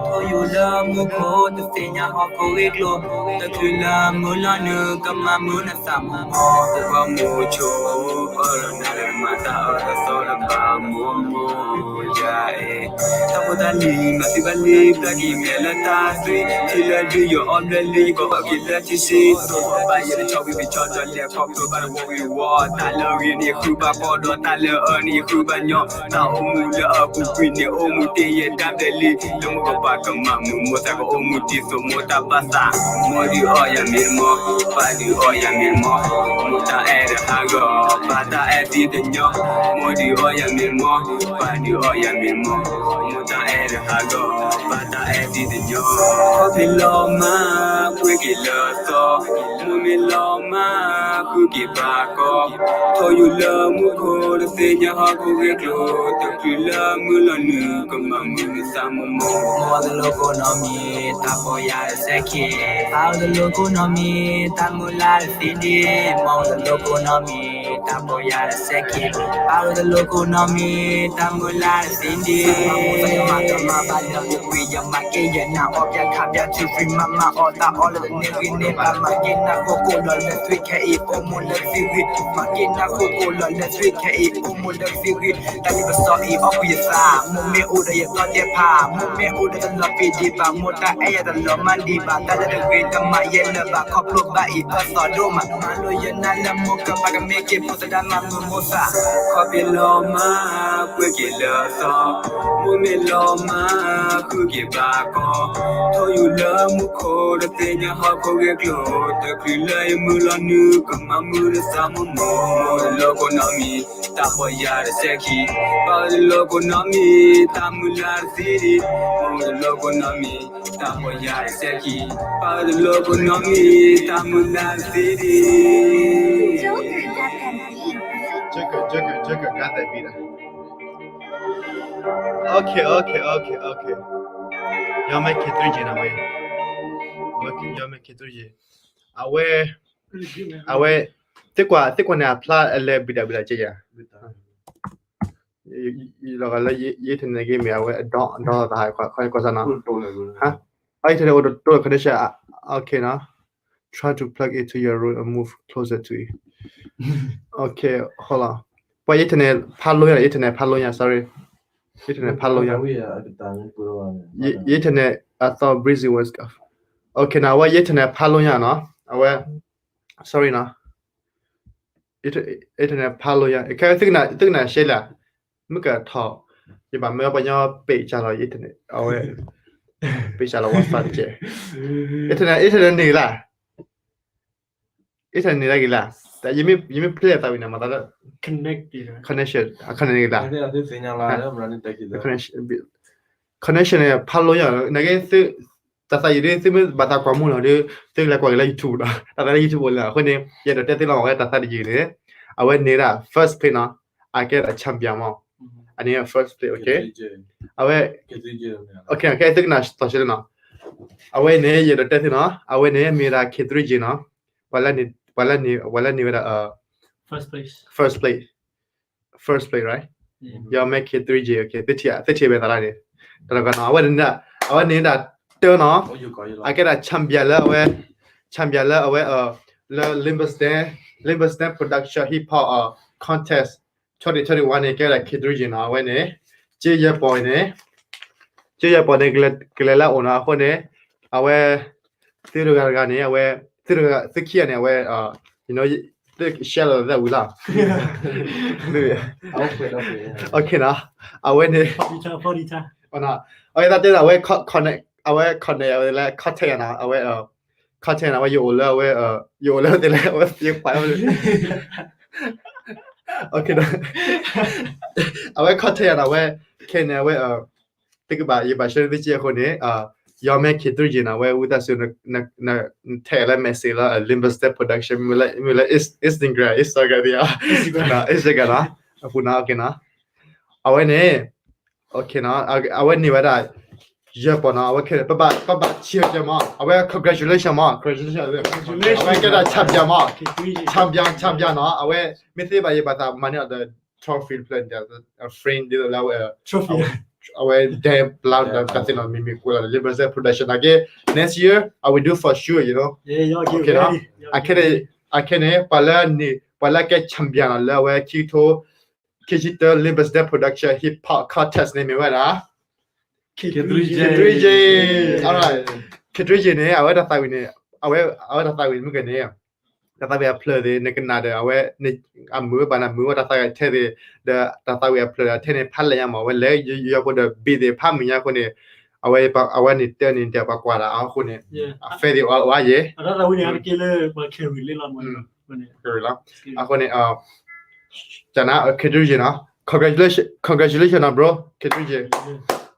ထိၣ်ယူၤလၢမူခိၣ်, တသ့ၣ်ညါဟီၣ်ခိၣ်ဂ့ၢ်ကျိၤ, တချုးလၢမုၢ်လီၤနုာ်, ကမၤမုာ်နသးမိၢ်မိၢ်, ပဂီၢ်မူဆိ, အၢၣ်လီၤနၤလၢမၤတၢ်အၢတသီလၢပၢ်မိၢ်မိၢ်ယၤအံၤ, တၢ်ဖိတၢ်လံၤမၤသံဘၣ်လံ, ပျၢ်က့ၤမဲာ်လၢတၢ်သွံ, ထံလၢဒုးယိာ်အီၣ်ဘျၢလံ, ကီၢ်က့ၤလၢထံဆံ, ပဘၣ်ယဲတဆီဝံၤပဆီဒီးလဲၤခီဖျိဘၣ်တဝီဝံၤဝီ, တၢ်လၢအဂ့ၤန့ၣ်ယဃုဘၣ်ကီဒီး, တၢ်လၢအအၢန့ၣ်ယဃုဘၣ်ညီ, တၢ်အိၣ်မူလၢအပူၤကွံာ်န့ၣ် အိၣ်မူတ့ၢ်ယဲဒၣ်ဘျဲၣ်လံ, လၢမိၢ်ကပၢ်ကမၤမုာ်, မိၢ်သးကအိၣ်မူဒ်သိးမိၢ်တၢ်ဘၣ်သး, မိၢ်ဒုးအီၣ်ယၤမ့ၢ်တမီၤ, ပၢ်ဒုးအီၣ်ယၤမ့ၢ်တမီၤ, မိၢ်တၢ်အဲၣ်တဟးဂီၤ, ပၢ်တၢ်အဲၣ်သံတညီ, မိၢ်ဒုးအီၣ်ယၤမ့ၢ်တမီၤ, ပၢ်ဒုးအီၣ်ယၤမ့ၢ်တမီၤ, မိၢ်တၢ်အဲၣ်တဟးဂီၤ, ပၢ်တၢ်အဲၣ်သံတညီ, ခီၣ်ဖံးလီၤမး, ပှ့ၤက့ၤလၢသီ, မိၢ်မ့ၢ်လီၤမး, ဃုက့ၤပၢ်ကီ, ထိၣ်ယူၤလၢမူခိၣ်, တသ့ၣ်ညါဟီၣ်ခိၣ်ဂ့ၢ်ကျိၤ, တချုးလၢမုၢ်လီၤနုာ်, ကမၤမုာ်နသးမိၢ်မိၢ်, မိၢ်တလိၣ်ကိၣ်နီတမံၤ, တၢ်ပိာ်ယၤတစဲးခံ, ပၢ်ဧၢတလိၣ်ကိၣ်နီတမံၤ, တၢ်မုၢ်လၢ်တသံဒံး, မိၢ်တလိၣ်ကိၣ်နီတမံၤ, တၢ်ပိာ်ယၤတစဲးခံ, ပၢ်ဧၢတလိၣ်ကိၣ်နီတမံၤ, တၢ်မုၢ်လၢ်တသံဒံး, မၤမိၢ်သးကမၤကမၣ်ဘၣ်လၢပူၤကွံာ်, ယမၤက့ၤယနၢ်အီၣ်ပျၢ်ခးပျၢ် two three မးမးအီၣ်တၢ်အီၣ်လၢတန့ၢ်ဂံၢ်န့ၢ်ဘါ, မၤက့ၤနၢ်ခိၣ်ကိၣ်လီၤလၢသွံၣ်ခဲအံၤ အိၣ်မူလၢကသံၣ်ဂံၢ်, မၤက့ၤနၢ်ခိၣ်ကိၣ်လီၤလၢသွံၣ်ခဲအံၤ အိၣ်မူလၢကသံၣ်ဂံၢ်, တၢ်လံပစီအံၤအီၣ်ကွံာ်ယသး, မိၢ်မ့ၢ်အိၣ်ဒီးယသီၣ်တဲဖး, မိၢ်မ့ၢ်အိၣ်ဒီးတလီၤပံာ်ဒံးဘၣ်, မိၢ်တၢ်အဲၣ်ယၤတလီၤမၢ်ဒံးဘၣ်, တၢ်လၢတဂ့ၤတမၤယဲလၢၤဘၣ်, ခီဖျိဘၣ်အံၤအၢသီဒိၣ်မး, မၤလိယနၢ်လၢမိၢ်ကပၢ်ကမ့ၢ်က့ၤဖိသဒါမၤမုာ်မိၢ်သး, ခီၣ်ဖံးလီၤမး, ပှ့ၤက့ၤလၢသီ, မိၢ်မ့ၢ်လီၤမး, ဃုက့ၤပၢ်ကီ, ထိၣ်ယူၤလၢမူခိၣ်, တသ့ၣ်ညါဟီၣ်ခိၣ်ဂ့ၢ်ကျိၤ, တချုးလၢယမုၢ်လီၤနုာ်, ကမၤမုာ်နသးမိၢ်မိၢ်, မိၢ်တလိၣ်ကိၣ်နီတမံၤ, တၢ်ပိာ်ယၤတစဲးခံ, ပၢ်တလိၣ်ကိၣ်နီတမံၤ, တၢ်မုၢ်လၢ်တသံဒံး, မိၢ်တလိၣ်ကိၣ်နီတမံၤ, တၢ်ပိာ်ယၤတစဲးခံ, ပၢ်တလိၣ်ကိၣ်နီတမံၤ, တၢ်မုၢ်လၢ်တသံဒံး. Joker, Joker, Joker got that beat. Okay, okay, okay, okay. ယမ့ၢ် K three G နီၤဝဲ, ယမ့ၢ် K three G. အဝဲ, အဝဲ, သ့ၣ်ကွၢ်, သ့ၣ်ကွၢ်န့ၣ် အဖျါအလဲၤဘံၣ်တၢ်ဘံၣ်တၢ်ကဲယၤ လီၤဂာ်လၢယ internet ဂ့ၢ်မ့ၢ်အဝဲအဒီ, အဒီသးဟးကွၢ်စၢ်နီၤ, ဟါ, အ internet အိၣ်တတိၢ် connection, okay နီၤ, try to plug into your room and move closer to it, okay, hold on, ပှၤ internet ဖးလိညါ, internet ဖးလိညါ, sorry, internet ဖးလိညါ, internet, I thought Breezy was, okay နီၤ, အဝဲ internet ဖးလိညါနီၤ, အဝဲ sorry နီၤ, internet ဖးလိညါ, ခဲသုကနၣ်ရှဲလၢ, မ့ၢ်ကထီၣ်, ယဘၣ်မၢပှၤညီပ့းစၢ်လီၤ internet, အဝဲ, ပ့းစၢ်လီၤ WiFi တကဲ, internet, internet န့ၣ်လၢ, internet န့ၣ်လၢက့ၤလၢ, ယမ့ၢ် play အသးဝံၤန့ၣ် မၤသးလၢ connection, connection န့ၣ်က့ၤလၢ, connection န့ၣ် ဖးလိညါ, နကဲသု, တၢ်သးယံာ်ဒ် သုမ့ၢ်ဘၣ်သးကွၢ်မူလီၤဒီး သုကလဲၤကွၢ်က့ၤလၢ YouTube ဒီး တၢ်သးလၢ YouTube လီၤ, အဃိန့ၣ် ယအဲၣ်ဒိးတဲသ့လီၤ အဝဲတၢ်သးတယံာ်န့ၣ်, အဝဲန့ၣ်ဒၣ် first play နီၤ, အကဲဒၣ် champion မး, အန့ၣ် first play, okay, အဝဲ, okay, ကဲသုကနၣ်သီၣ်ရှဲလၢနီၤ, အဝဲန့ၣ် ယအဲၣ်ဒိးတဲသုနီၤ, အဝဲန့ၣ် မ့ၢ်ဝဲဒၣ် K three G နီၤ, ပှၤလၢန့ၢ်, ပှၤလၢန့ၢ်, ပှၤလၢန့ၢ်ဝဲဒၣ် first place, first place, right? ယမ့ၢ် K three G, okay, သ့ၣ်ထံၣ်ဝဲသးလၢန့ၣ်, တနီၤနီၤ အဝဲန့ၣ်, အဝဲန့ၣ်ဒၣ်တၢနီၤ, အကဲဒၣ် champion လၢအဝဲ, champion လၢအဝဲ, လၢ Livingston, Livingston Production Hip Hop Contest twenty twenty-one န့ၣ် ကဲဒၣ် K three G နီၤ, အဝဲန့ၣ်, ကၠ့ယဲၢ်ပီၢ်န့ၣ်, ကၠ့ယဲၢ်ပီၢ်န့ၣ် ကလဲၤလၢအအိၣ်နီၤ, အဃိန့ၣ်, အဝဲ, သုတဂၤတဂၤန့ၣ် အဝဲ, သုတဂၤ, သုခံဂၤန့ၣ် အဝဲ, သု share လီၤသးဝံၤလီၤ, okay နီၤ, အဝဲန့ၣ်, အဝဲသ့ၣ်တဲဒီး အဝဲ connect, အဝဲ connect အဝဲလၢ contact နီၤ, အဝဲ contact နီၤ, အဝဲယအိၣ်လၢအဝဲ, ယအိၣ်လၢသ့ၣ်လၢ အဝဲသ့ၣ်ပာ်, okay နီၤ, အဝဲ contact နီၤ, အဝဲ, ခဲန့ၣ် အဝဲ, သုကဘၣ်, ယဘၣ် share သုကၠ့အဃိန့ၣ်, ယမ့ၢ် K three G နီၤ, အဝဲဝံသးစူၤ န tag လၢ message လၢ Livingston Production မ့ၢ်လၢ Instagram, Instagram, Instagram နီၤ, အပူၤနီၤ, okay နီၤ, အဝဲန့ၣ်, okay နီၤ, အဝဲန့ၢ်ဝဲဒၣ် ယဲၢ်ပီၢ်နီၤ, အဝဲခဲန့ၣ် ပဘၣ်, ပဘၣ် cheer ကဲမး, အဝဲ congratulation မး, congratulation, အဝဲကဲဒၣ် champion မး, champion, champion နီၤ, အဝဲ မ့ၢ်သ့ဘၣ်ယဲၢ်ဘၣ်သး မၤန့ၢ်အီၤဒီး trophy ဖျၢၣ်န့ၣ်, frame ဒ်သိးလၢအဝဲ, အဝဲ ဒဲပျါဒီးတၢ်သ့ၣ်နီၤ မ့မ့ၢ်ကိးလီၤ Livingston Production နာ်က့, next year I will do for sure, you know, okay နီၤ, အခဲန့ၣ်, အခဲန့ၣ် ပှၤလၢန့ၣ် ပှၤလၢကဲ champion နီၤ လၢအဝဲခံကထိ ခံဆံတၢ Livingston Production Hip Hop Contest န့ၣ်မ့ၢ်ဝဲဒၣ် K three G, alright, K three G န့ၣ် အဝဲတၢ်သးဝံၣ်န့ၣ်, အဝဲ, အဝဲတၢ်သးဝံၣ်မ့ၢ်ကဲန့ၣ်, တၢ်သးဝံၣ်အဖျၢၣ်သ့ၣ် နကနၣ်ဒီး အဝဲ, အမုာ်ဘၣ်နမုာ်ဝဲတၢ်သးဝံၣ်ထဲသ့ၣ်, ဒီးတၢ်သးဝံၣ်အဖျၢၣ်ဒီးထဲန့ၣ် ဖးလဲၢ်ညါမး, အဝဲလဲၤယီၤဖိဒီး beat သ့ၣ်ဖးမုာ်ညါအဃိန့ၣ်, အဝဲ, အဝဲန့ၣ်တၢ်န့ၣ် ဒဲးပှၤကွၢ်တၢ်အဃိန့ၣ်, အ fair သ့ၣ်အိၣ်ဝဲယဲၢ်, အဃိန့ၣ်, ကနၤ K three G နီၤ, congratulation, congratulation နီၤ bro, K three G,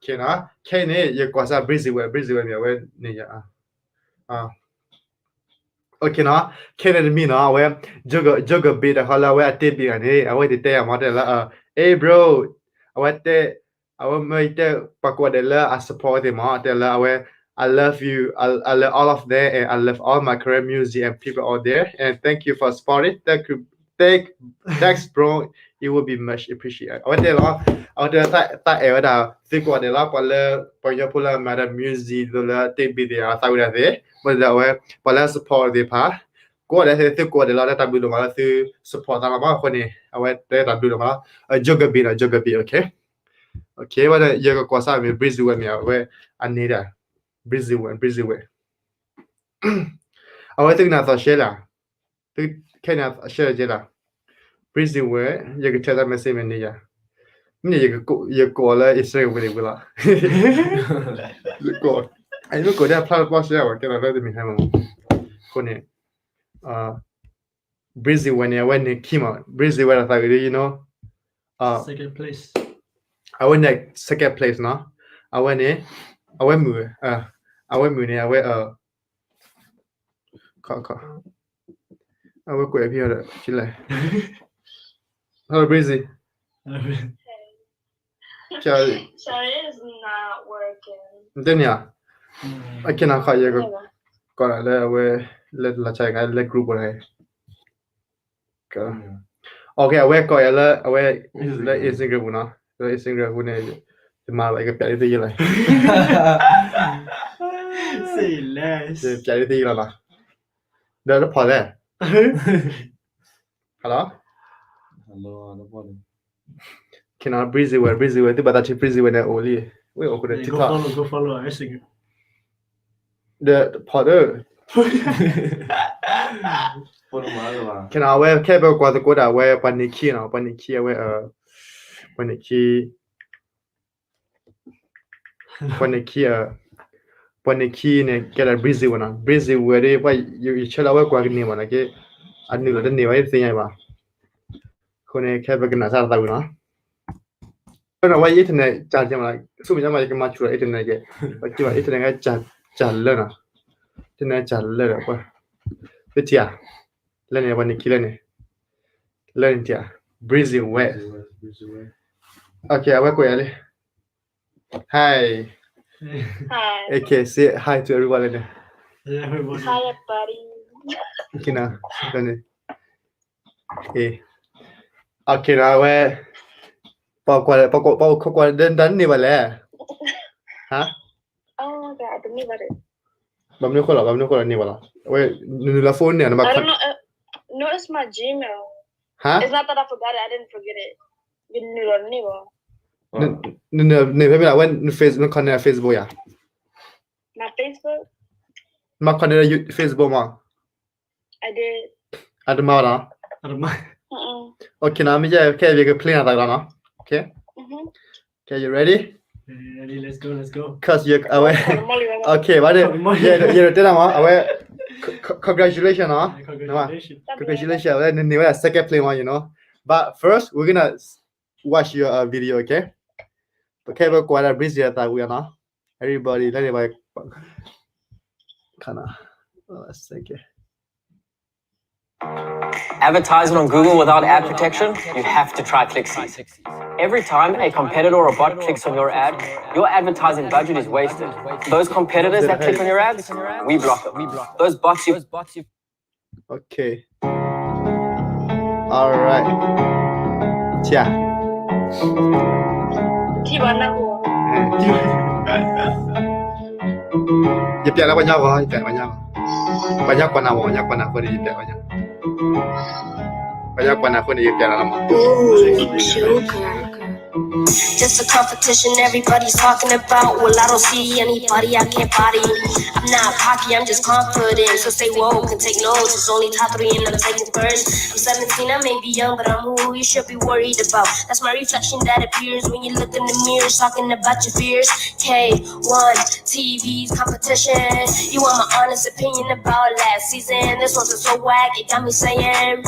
ခဲအံၤန့ၣ် ယကွၢ်စၢ် Breezy West, Breezy West န့ၣ် အဝဲန့ၣ်ယၤ, okay နီၤ, ခဲန့ၣ်တမံၤနီၤ, အဝဲ, Joker Beat တခီလၢအဝဲအတ့ဘ့ၣ်ဂၤန့ၣ် အဝဲသ့ၣ်တဲယၤမး တဲလၢ, hey bro, အဝဲတဲ, အဝဲမ့ၢ်တဲ, ပှၤကိးဂၤဒဲးလၢအ support ဝဲသ့ၣ်မး တဲလၢအဝဲ, I love you, I, I love all of them and I love all my Karen music and people out there and thank you for supporting, thank you, thank, thanks bro, it will be much appreciated အဝဲတဲလီၤ, အဝဲတဲလီၤ, သးအဲၣ်ဝဲဒၣ် သုကိးဂၤဒဲးလီၤ, ပှၤလၢ, ပှၤကညီဖိလၢအမၤတၢ် music သိးလၢတ့ဘ့ၣ်သ့ၣ် အသးဝံၣ်ဒၣ်သ့ၣ်, မ့ၢ်ဒီးအဝဲ, ပှၤလၢအ support သ့ၣ်တဖၣ်, ကိးဂၤဒဲးသ့ၣ် သုကိးဂၤဒဲးလီၤ, တၢ်ဘျုးဒိၣ်မးလၢသု support သးလီၤမးအဃိန့ၣ် အဝဲတဲတၢ်ဘျုးဒိၣ်မးလီၤ, Joker Beat နီၤ, Joker Beat, okay, okay ဝဲဒၣ် ယကကွၢ်စၢ်မ့ၢ် Breezy West မ့ၢ် အဝဲ, အန့ၣ်ဒၣ်, Breezy West, Breezy West, အဝဲသုကနၣ်သီၣ်ရှဲလၢ, သုခဲန့ၣ်ရှဲလၢကဲလၢ, Breezy West ယကထဲးတၢ် message မ့ၢ်န့ၣ်ယၤ, မ့ၢ်န့ၣ်, ယကိးလၢ Instagram ဝံၤန့ၣ်ဝံၤလီၤ, ယကိး, အမ့ၢ်ကိးဒၣ်ဖျါတပီၢ်ရှဲဝဲ ကဲလီၤလၢတမံၤဟဲမး, အဃိန့ၣ်, Breezy West န့ၣ် အဝဲန့ၣ်ခံမး, Breezy West တၢ်သးဝံၣ်ဒ် you know, အဝဲန့ၣ် second place နီၤ, အဝဲန့ၣ်, အဝဲမုာ်, အဝဲမုာ်န့ၣ် အဝဲ, အဝဲကွဲးဖဲဒီး, လဲၣ်, hello Breezy, တဲန့ၣ်ဧါ, အခဲနၤခီ ယက, ကိးလၢအဝဲ, လၢလီၤဆါဂၤလၢ group ပူၤန့ၣ် okay အဝဲကိးယၤလၢအဝဲ, လၢ Instagram ပူၤနီၤ, လၢ Instagram ပူၤန့ၣ်, ယမၤလီၤ ယကပျးဒ်သုယဲၢ်လီၤ, ပျးဒ်သုယဲၢ်လီၤနီၤ, ဒီးတဖီၣ်လဲၣ်, hello, ခဲနၤ Breezy West, Breezy West သုဘၣ်သးထံၣ် Breezy West န့ၣ်အိၣ်လံ, ဝဲအိၣ်ဃုာ်ဒီး TikTok ဒီးဖီၣ်ဒီး, ခဲနၤ အဝဲခဲပကွၢ်သကိးဒၣ်ဝဲ ပှၤန့ၢ်ခံနီၤ, ပှၤန့ၢ်ခံအဝဲ, ပှၤန့ၢ်ခံ, ပှၤန့ၢ်ခံ, ပှၤန့ၢ်ခံန့ၣ် ကဲဒၣ် Breezy West နီၤ, Breezy West ဒီး ပှၤယဆၢလၢအဝဲကွၢ်ကန့ၢ်ဘၣ်နာ်က့, အနုာ်လီၤတန့ၢ်ဘၣ် ယတသ့ၣ်ညါဘၣ်, အဃိန့ၣ် ခဲပကနၣ်စၢ်သးဝံၣ်နီၤ အဝဲ internet ကၢ်ကဲမး, ဆူမဲာ်ညါမး ယကမၤဆူၣ်လီၤ internet ကဲ, ပက့ၤဘၣ် internet ကၢ်လၢနီၤ, internet ကၢ်လၢဒီးပှၤ, သုထံၣ်ဧါ, လၢန့ၣ် ပှၤန့ၢ်ခံလၢန့ၣ်, လၢန့ၣ်ထံၣ်ဧါ, Breezy West, okay အဝဲကွဲးယၤလံ, hi, Hi. Okay, say hi to everyone လဲၣ်န့ၣ်. Hi everybody. Okay နီၤ, န့ၣ်. Okay နီၤ, အဝဲ ပှၤကွၢ် ပှၤကွၢ် ပှၤကွၢ် တၢ်န့ၢ်ဘၣ်လဲၣ်. ဟါ. ဘၣ်မနုၤဃိလီၤ, ဘၣ်မနုၤဃိလီၤန့ၢ်ဘၣ်လီၤ. အဝဲ နနုာ်လီၤ phone န့ၣ် နဘၣ် No, it's my Gmail. Huh? It's not that I forgot it. I didn't forget it. ယနုာ်လီၤန့ၢ်ဘၣ်. န န န နဖဲမ့ၢ်လၢ အဝဲ န Face န connect Facebook ယၤ. My Facebook? မ့ၢ် connect Facebook မး. I did. အတမၤဘၣ်လီၤ. Okay နီၤ, မ့ၢ်ကဲ ယက play နၤသးလီၤနီၤ. Okay. Okay, you ready? Ready, let's go, let's go. Cause you အဝဲ Okay, ဘၣ်ဒီး ယအဲၣ်ဒိးတဲနၤမး အဝဲ congratulations နီၤ. Congratulations. အဝဲ နန့ၢ်ဝဲဒၣ် second place မး you know. But first, we're gonna watch your uh, video, okay? ပခဲပကွၢ်ဒၣ် Breezy အသးဝံၤနီၤ. Everybody, လဲၤန့ၢ်ဘၣ် ခဏ second. Advertising on Google without ad protection? You have to try ClickSeed. Every time a competitor or a bot clicks on your ad, your advertising budget is wasted. Those competitors that click on your ads, we block them. Those bots you Okay. All right. ထံၣ်ဧါ. ထံၣ်ဘၣ်နၢ်ဟူ. ယပျးလၢပှၤညီဂီၢ်, ယပျးလၢပှၤညီဂီၢ်. ပှၤညီကွၢ်နၤမး, ပှၤညီကွၢ်နၤအဃိန့ၣ် ယပျးလၢပှၤညီ, ပှၤညီကွၢ်နၤအဃိန့ၣ် ယပျးလၢနၤမး. Just a competition everybody's talking about. Well, I don't see anybody I can't body. I'm not cocky, I'm just confident. So say whoa, can take notes. It's only top three and I'm taking first. I'm seventeen, I may be young, but I'm who you should be worried about. That's my reflection that appears when you look in the mirror, talking about your fears. K one T V's competition. You want my honest opinion about last season? This one's so whack, it got me saying.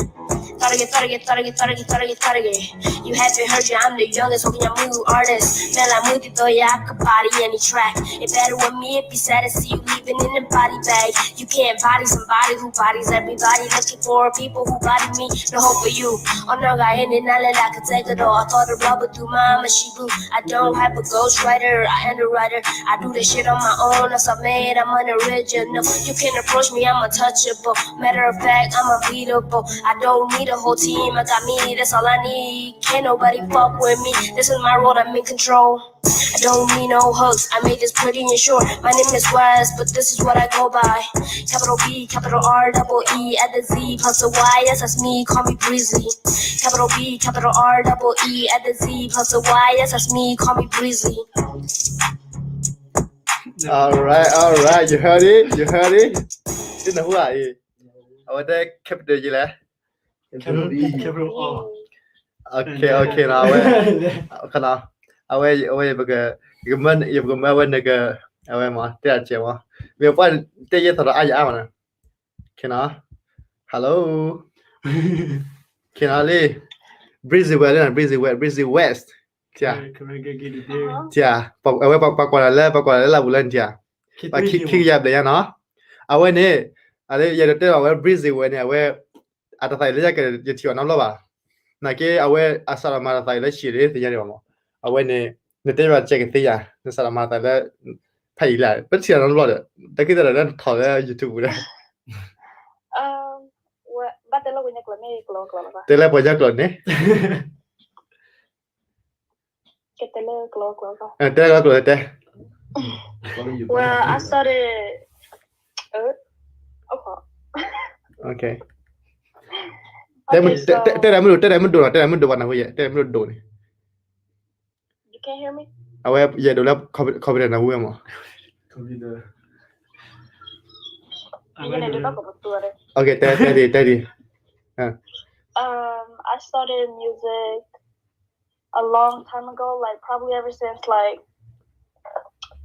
Thought again, thought again, thought again, thought again, thought again, thought again. You haven't heard yet, I'm the youngest, holding your move artist. Man, like movie, though, yeah, I could body any track. It better with me, it'd be sad to see you leaving in a body bag. You can't body somebody who bodies everybody. Looking for people who body me. No hope for you. Oh no, got any knowledge I could take it all. I thought the rubber through my machine. I don't have a ghostwriter, I am the writer. I do this shit on my own, I submit, I'm unoriginal. You can't approach me, I'm untouchable. Matter of fact, I'm unbeatable. I don't need a whole team, I got me, that's all I need. Can't nobody fuck with me, this is my road, I'm in control. I don't need no hugs, I made this pretty and short. My name is Wes, but this is what I go by. Capital B, capital R, double E, at the Z, plus the Y, yes, that's me, call me Breezy. Capital B, capital R, double E, at the Z, plus the Y, yes, that's me, call me Breezy. All right, all right, you heard it, you heard it. တနၢ်ဟူဧါအံၤ, အဝဲတဲ capital ယလဲၣ်. Capital E, capital R. Okay, okay နီၤ, အဝဲ ခဏ, အဝဲ အဝဲ ယပက ယကမၢ ယပကမၢအဝဲနက အဝဲမး တဲအစဲးမး, မ့ၢ်ပှၤတဲယဲသိးဒီးအါယအါမးနီၤ. Okay နီၤ, hello. Okay နီၤလံ, Breezy West လံ, Breezy West, Breezy West. ထံၣ်, ထံၣ်, အဝဲပှၤကွၢ်တၢ်လၢ ပှၤကွၢ်တၢ်လၢလၢပူၤလၢနထံၣ်ဧါ, ပှၤခံကယၤဘျဲၣ်ညါနီၤ. အဝဲန့ၣ် အလၢယအဲၣ်ဒိးတဲလီၤ အဝဲ Breezy West န့ၣ် အဝဲ အတၢ်သးအံၤလၢယကယထံၣ်အီၤနီတဘျီဘၣ်. နာ်က့ အဝဲအစးထီၣ်မၤတၢ်သးအံၤလၢဆံးလၢသ့ၣ်ညါဒံးဘၣ်မး. အဝဲန့ၣ် နတဲဘၣ်စဲးကသ့ဧါ, နစးထီၣ်မၤတၢ်သးအံၤလၢ ဖဲအံၤလၢ ပထံၣ်အီၤနီတဘျီဒီး တၢ်ခံသတးဒီးလၢနထီၣ်လၢ YouTube ပူၤဒီး ဘၣ်တဲလၢပှၤကညီကျိာ်န့ၣ် ကျိာ်ကျိာ်လီၤဘၣ်. တဲလၢပှၤကညီကျိာ်န့ၣ် ကတဲလၢကျိာ်ကျိာ်လီၤ. တဲလၢကျိာ်တဲ. Well, I started, uh, okay. Okay. တဲ Okay, so တဲ တဲဒၣ်မုၢ်ဒိၣ် တဲဒၣ်မုၢ်ဒိၣ်လီၤ, တဲဒၣ်မုၢ်ဒိၣ်ဘၣ်နၢ်ဟူ ယဲ တဲဒၣ်မုၢ်ဒိၣ်ဒိၣ်န့ၣ်. You can't hear me? အဝဲ ယအဲၣ်ဒိးလၢ computer နၢ်ဟူဝဲမး. Computer. ယန့ၣ်ဒုးဘၣ်ကပတူၤ Okay, တဲ တဲဒံး တဲဒံး. Um, I started music a long time ago, like, probably ever since, like,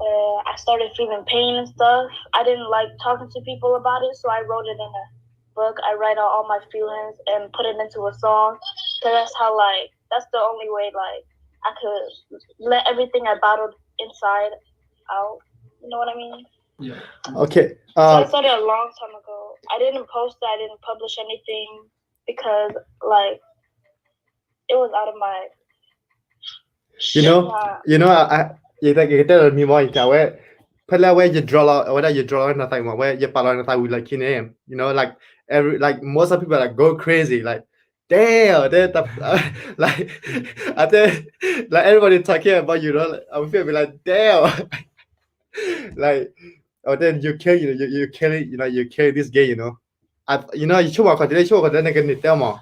uh, I started feeling pain and stuff. I didn't like talking to people about it, so I wrote it in a book. I write out all my feelings and put it into a song. 'Cause that's how, like, that's the only way, like, I could let everything I bottled inside out. You know what I mean? Yeah. Okay. So I started a long time ago. I didn't post it. I didn't publish anything because, like, it was out of my, you know, my you know, I, I, ယကတဲလီၤမံၤမ့ၢ် ယကဝဲ ဖဲလၢအဝဲယ draw လီၤ အဝဲဒၣ်ယ draw လီၤနသးမ့ၢ် အဝဲယပာ်လီၤနသးဝံၤလၢခံန့ၣ် you know, like, every, like, most of people, like, go crazy, like, damn, like, I think, like, everybody talking about you, you know, like, I feel like, damn, like, oh, then you kill, you know, you, you kill it, you know, you kill this game, you know. I, you know, ယဆိကမိၣ်ခီၣ်ထံး ယဆိကမိၣ်ခီၣ်ထံး နကန့ၢ်တဲမး,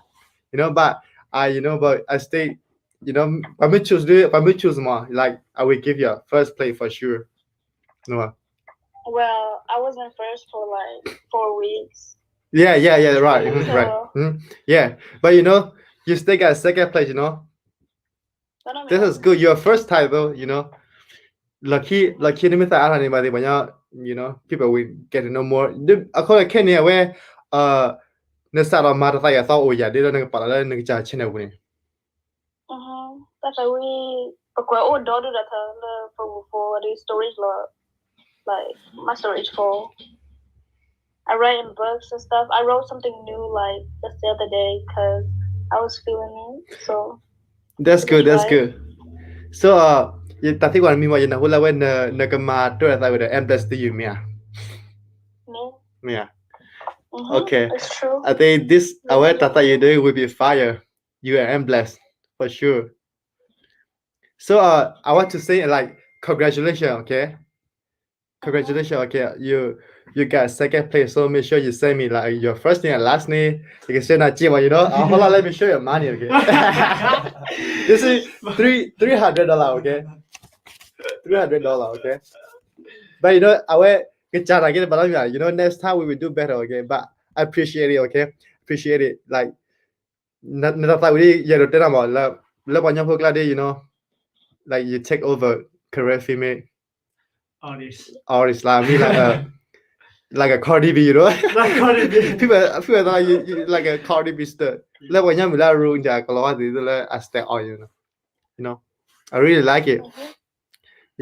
you know, but I, you know, but I stay, you know, ပှၤမ့ၢ် choose ဒီး ပှၤမ့ၢ် choose မး, like, I will give you a first place for sure. No. Well, I was in first for, like, four weeks. Yeah, yeah, yeah, right, mhm, right. So Mhm. Yeah, but you know, you still got second place, you know. This is good. Your first title, you know. Lucky, lucky, နမ့ၢ်သးအါထီၣ်န့ၣ် ဘၣ်သ့ၣ် ပှၤညီ, you know, people will get to know more. ဒီး အခီခဲန့ၣ် အဝဲ နစးထီၣ်မၤတသးအသီအိၣ်ယၤ ဒ်သိးနကပာ်လီၤလၢနကစၢ် channel ပူၤန့ၣ်. တၢ်သးဝံၣ် ပကွဲးအိၣ်ဒီဒူၣ်ဒီးထၢလၢ phone ပူၤ ဒီး storage လီၤ, like, my storage full. I write in books and stuff. I wrote something new, like, just the other day 'cause I was feeling it. So That's good, that's good. So, ယတၢ်သံကွၢ်တမံၤမ့ၢ် ယနၢ်ဟူလၢအဝဲ နကမၤတၢ်သးဝံၣ်ဒီး I'm blessed to you မ့ၢ်ဧါ. မ့ၢ်ဧါ. Okay. I think this, အဝဲတၢ်သးဝံၣ်ဒီး will be fire. You are, I'm blessed, for sure. So, uh, I want to say, like, congratulations, okay? Congratulations, okay? You, you got second place, so make sure you send me, like, your first name and last name. ယက send နၤစ့မး, you know? A whole lot, let me show you money, okay? This is three, three hundred dollar, okay? Three hundred dollar, okay? But, you know, အဝဲ ကစၢ်နာ်က့ တဘၣ်လီၤမ့ၢ်, you know, next time we will do better, okay? But I appreciate it, okay? Appreciate it. Like, နတၢ်သးဝံၣ်ဒ် ယအဲၣ်ဒိးတဲနၤမး လၢပှၤကညီဖိကျါဒ် you know, like, you take over Karen female artist, like, like a Cardi B, you know? People, people thought you, you like a Cardi B star. လၢပှၤကညီမုၢ်လၢ အရူ ကလီၤဝါသ့ၣ်လၢ အ style, you know? You know, I really like it.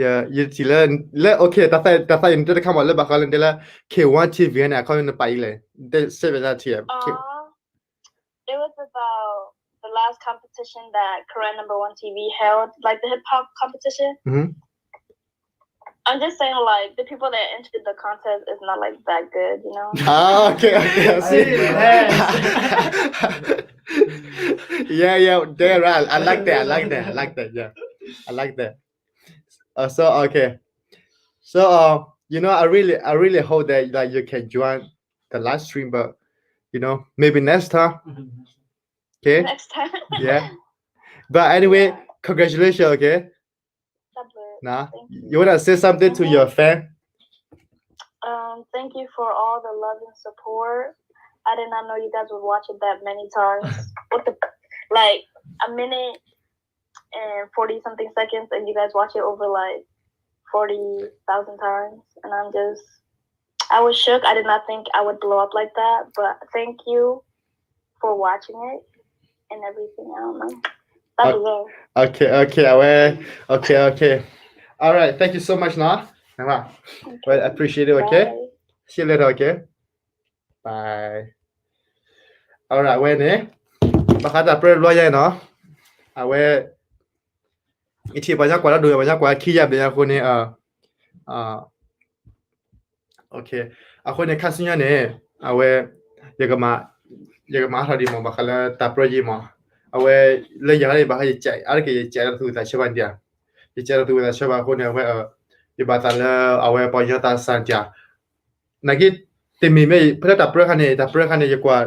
ယထံၣ်လၢ လၢ okay, တၢ်သးဝံၣ်တခါမး လၢဘၣ်ဃးလၢတဲလၢ K one TV န့ၣ် အခီပညီနပာ်အံၤလဲၣ်, တဲစဲးပနၢ်ထံၣ် It was about the last competition that Karen Number One T V held, like the hip hop competition. I'm just saying, like, the people that entered the contest is not, like, that good, you know? Ah, okay, okay, I see. Yeah, yeah, they're right. I like that. I like that. I like that. Yeah, I like that. Uh, so, okay. So, uh, you know, I really, I really hope that, like, you can join the live stream, but, you know, maybe next time. Okay. Next time. Yeah. But anyway, yeah, congratulations, okay? Nah, you wanna say something to your fan? Um, thank you for all the love and support. I did not know you guys would watch it that many times. What the, like, a minute and forty something seconds, and you guys watch it over, like, forty thousand times, and I'm just, I was shook. I did not think I would blow up like that, but thank you for watching it and everything. I don't know. That's love. Okay, okay, အဝဲ, okay, okay. All right, thank you so much နီၤ. Well, appreciate it, okay? See you later, okay? Bye. All right, အဝဲန့ၣ် ဘၣ်ဃးတၢ်ပြၢတဘျီညါနီၤ. အဝဲ ယထံၣ်ပှၤညီကွၢ်တၢ်ဒိၣ် ပှၤညီကွၢ်ခံယၤဘျဲၣ်အဃိန့ၣ်, okay, အဃိန့ၣ် ခါဆူညါန့ၣ် အဝဲ ယကမၤ, ယကမၤအါထီၣ်ဒံးမး ဘၣ်ဃးလၢတၢ်ပြၢယံၤမး. အဝဲ လၢယၤန့ၣ် ဘၣ်ဃးယကဲး အါတက့ၢ် ယကဲးလၢသူၣ်ဝံၣ်သးဆၢဘၣ်န့ၣ်, ယကဲးလၢသူၣ်ဝံၣ်သးဆၢဘၣ်အဃိန့ၣ် အဝဲ ယဘၣ်သးလၢအဝဲပှၤကညီသးစၢ်န့ၣ် နာ်က့ တမ့ၢ်မ့ၢ် ဖဲလၢတၢ်ပြၢခါန့ၣ် တၢ်ပြၢခါန့ၣ် ယကွၢ်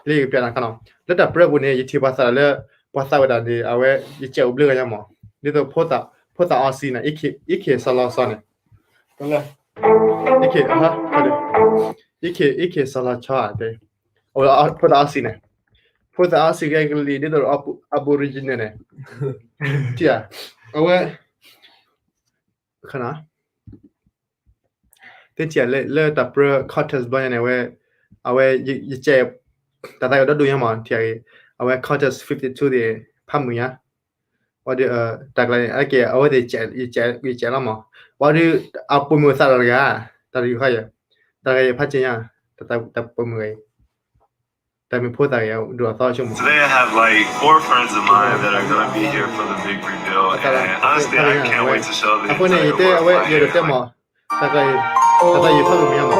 လၢယကပြးနၤခါနီၤ, လၢတၢ်ပြၢပူၤန့ၣ် ယထံၣ်ပှၤသးလၢ ပှၤသးဝဲဒၣ်န့ၣ် အဝဲ ယကဲးအိၣ်ဘျုးဂၤညါမး, ဒ်သိး ဖိသၣ်အီစံန့ၣ် အ့ၣ်ခ့ၣ်စီၤလီၤစီၤန့ၣ်, အ့ၣ်ခ့ၣ်, အ့ၣ်ခ့ၣ်စီၤလီၤဆီဧါ, ဖိသၣ်အီစံန့ၣ်, ဖိသၣ်အီစံကဲကလံၤ ဒ်သိး Aboriginal န့ၣ်, ထံၣ်ဧါ, အဝဲ သ့ၣ်ထံၣ်လၢတၢ်ပြၢ contest ဘျီညါန့ၣ် အဝဲ အဝဲ ယကဲး တၢ်သးကဒီဒိၣ်ညါမး ထံၣ်ဂ့ၤ, အဝဲ contest fifty-two သ့ၣ် ဖးမုာ်ညါ, ဝံၤဒီး တၢ်ကျါန့ၣ် အကဲ အဝဲသ့ၣ် ယကဲးလီၤမး, ဝံၤဒီး အပိာ်မုၣ်သးဒီးတဂၤ, တၢ်တဂၤခါယဲ, တၢ်တဂၤယဲဖးက့ညါ, တၢ်ပိာ်မုၣ်ဂၤအံၤ တၢ်မ့ၢ်ဖိသၣ်ဂ့ၤ ဒိၣ်အသီဆိကမိၣ် Today I have like four friends of mine that are gonna be here for the big reveal, and honestly, I can't wait to show them. အဃိန့ၣ် ယတဲအဝဲ ယအဲၣ်ဒိးတဲမး တၢ်သးယံာ်ဖးမံၤညါမး တၢ်သးယံာ်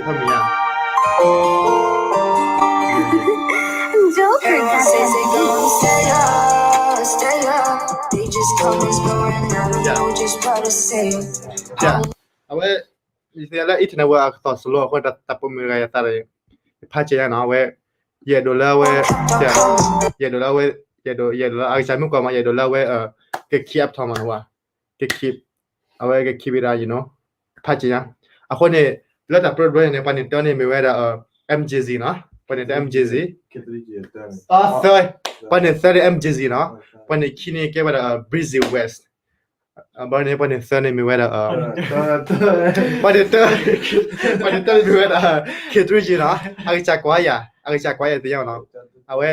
ဖးမံၤညါ အဝဲ ယသ့ၣ်ညါလၢ internet ဝဲအကသီၣ်စလိအဃိ တၢ်ပိာ်မုၣ်တဂၤယသးဒီး ယဖးကဲညါနီၤ အဝဲ ယအဲၣ်ဒိးလၢအဝဲ ယအဲၣ်ဒိးလၢအဝဲ ယအဲၣ်ဒိး ယအဲၣ်ဒိးလၢအကစၢ်မုၢ်ကီၢ်မး ယအဲၣ်ဒိးလၢအဝဲ က keep up ထီၣ်မးနီၤဝဲ က keep အဝဲက keep it up ယနီၤ ဖးကဲညါ အဃိန့ၣ် လၢတၢ်ပြၢတဘျီညါန့ၣ် ပှၤန့ၣ်တၢ်န့ၣ်မ့ၢ်ဝဲဒၣ် MJZ နီၤ ပှၤန့ၣ်တၢ် MJZ သၢ ပှၤန့ၣ်သၢန့ၣ် MJZ နီၤ ပှၤန့ၣ်ခံန့ၣ်ကဲဝဲဒၣ် Breezy West ဘၣ်န့ၣ် ပှၤန့ၣ်သၢန့ၣ်မ့ၢ်ဝဲဒၣ် ပှၤန့ၣ်တၢ် ပှၤန့ၣ်တၢ်န့ၣ်မ့ၢ်ဝဲဒၣ် K three G နီၤ အကစၢ်ကွၢ်ယၤ အကစၢ်ကွၢ်ယၤသ့ၣ်ညါနီၤ အဝဲ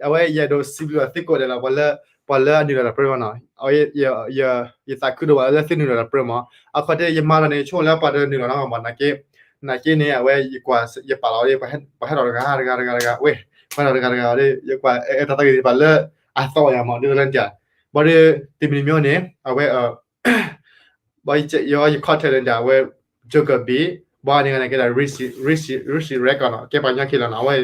အဝဲယအဲၣ်ဒိးစံးဘျုးအီၤသုကိးဂၤဒဲးလီၤ ပှၤလၢ ပှၤလၢအနုာ်လီၤတၢ်ပြၢမးနီၤ အဝဲ ယသးခုဒိၣ်မးလၢသုနုာ်လီၤတၢ်ပြၢမး အခီၣ်ထံးယမၤလီၤန့ၣ် ဆိကမိၣ်လၢပှၤတနုာ်လီၤနီတဂၤမး နာ်က့ နာ်က့န့ၣ် အဝဲယကွၢ် ယပာ်လီၤ ပှၤဟဲထီၣ်တဂၤတဂၤတဂၤတဂၤ ဝဲ ပှၤဟဲထီၣ်တဂၤတဂၤဒီး ယကွၢ် တၢ်သးကံၢ်ပှၤလၢ အသီယၤမး ဒ်သိးလၢနတၢ် ဘၣ်ဒီး တမံၤမံၤန့ၣ် အဝဲ ဘၣ်ယ ယ contact လၢနတၢ် အဝဲ Joker B ဘၣ်န့ၣ်ဂၤန့ၣ်ကဲဒၣ် Rishi Rishi Rishi Record နီၤ ကဲပှၤကညီခံလီၤနီၤ အဝဲ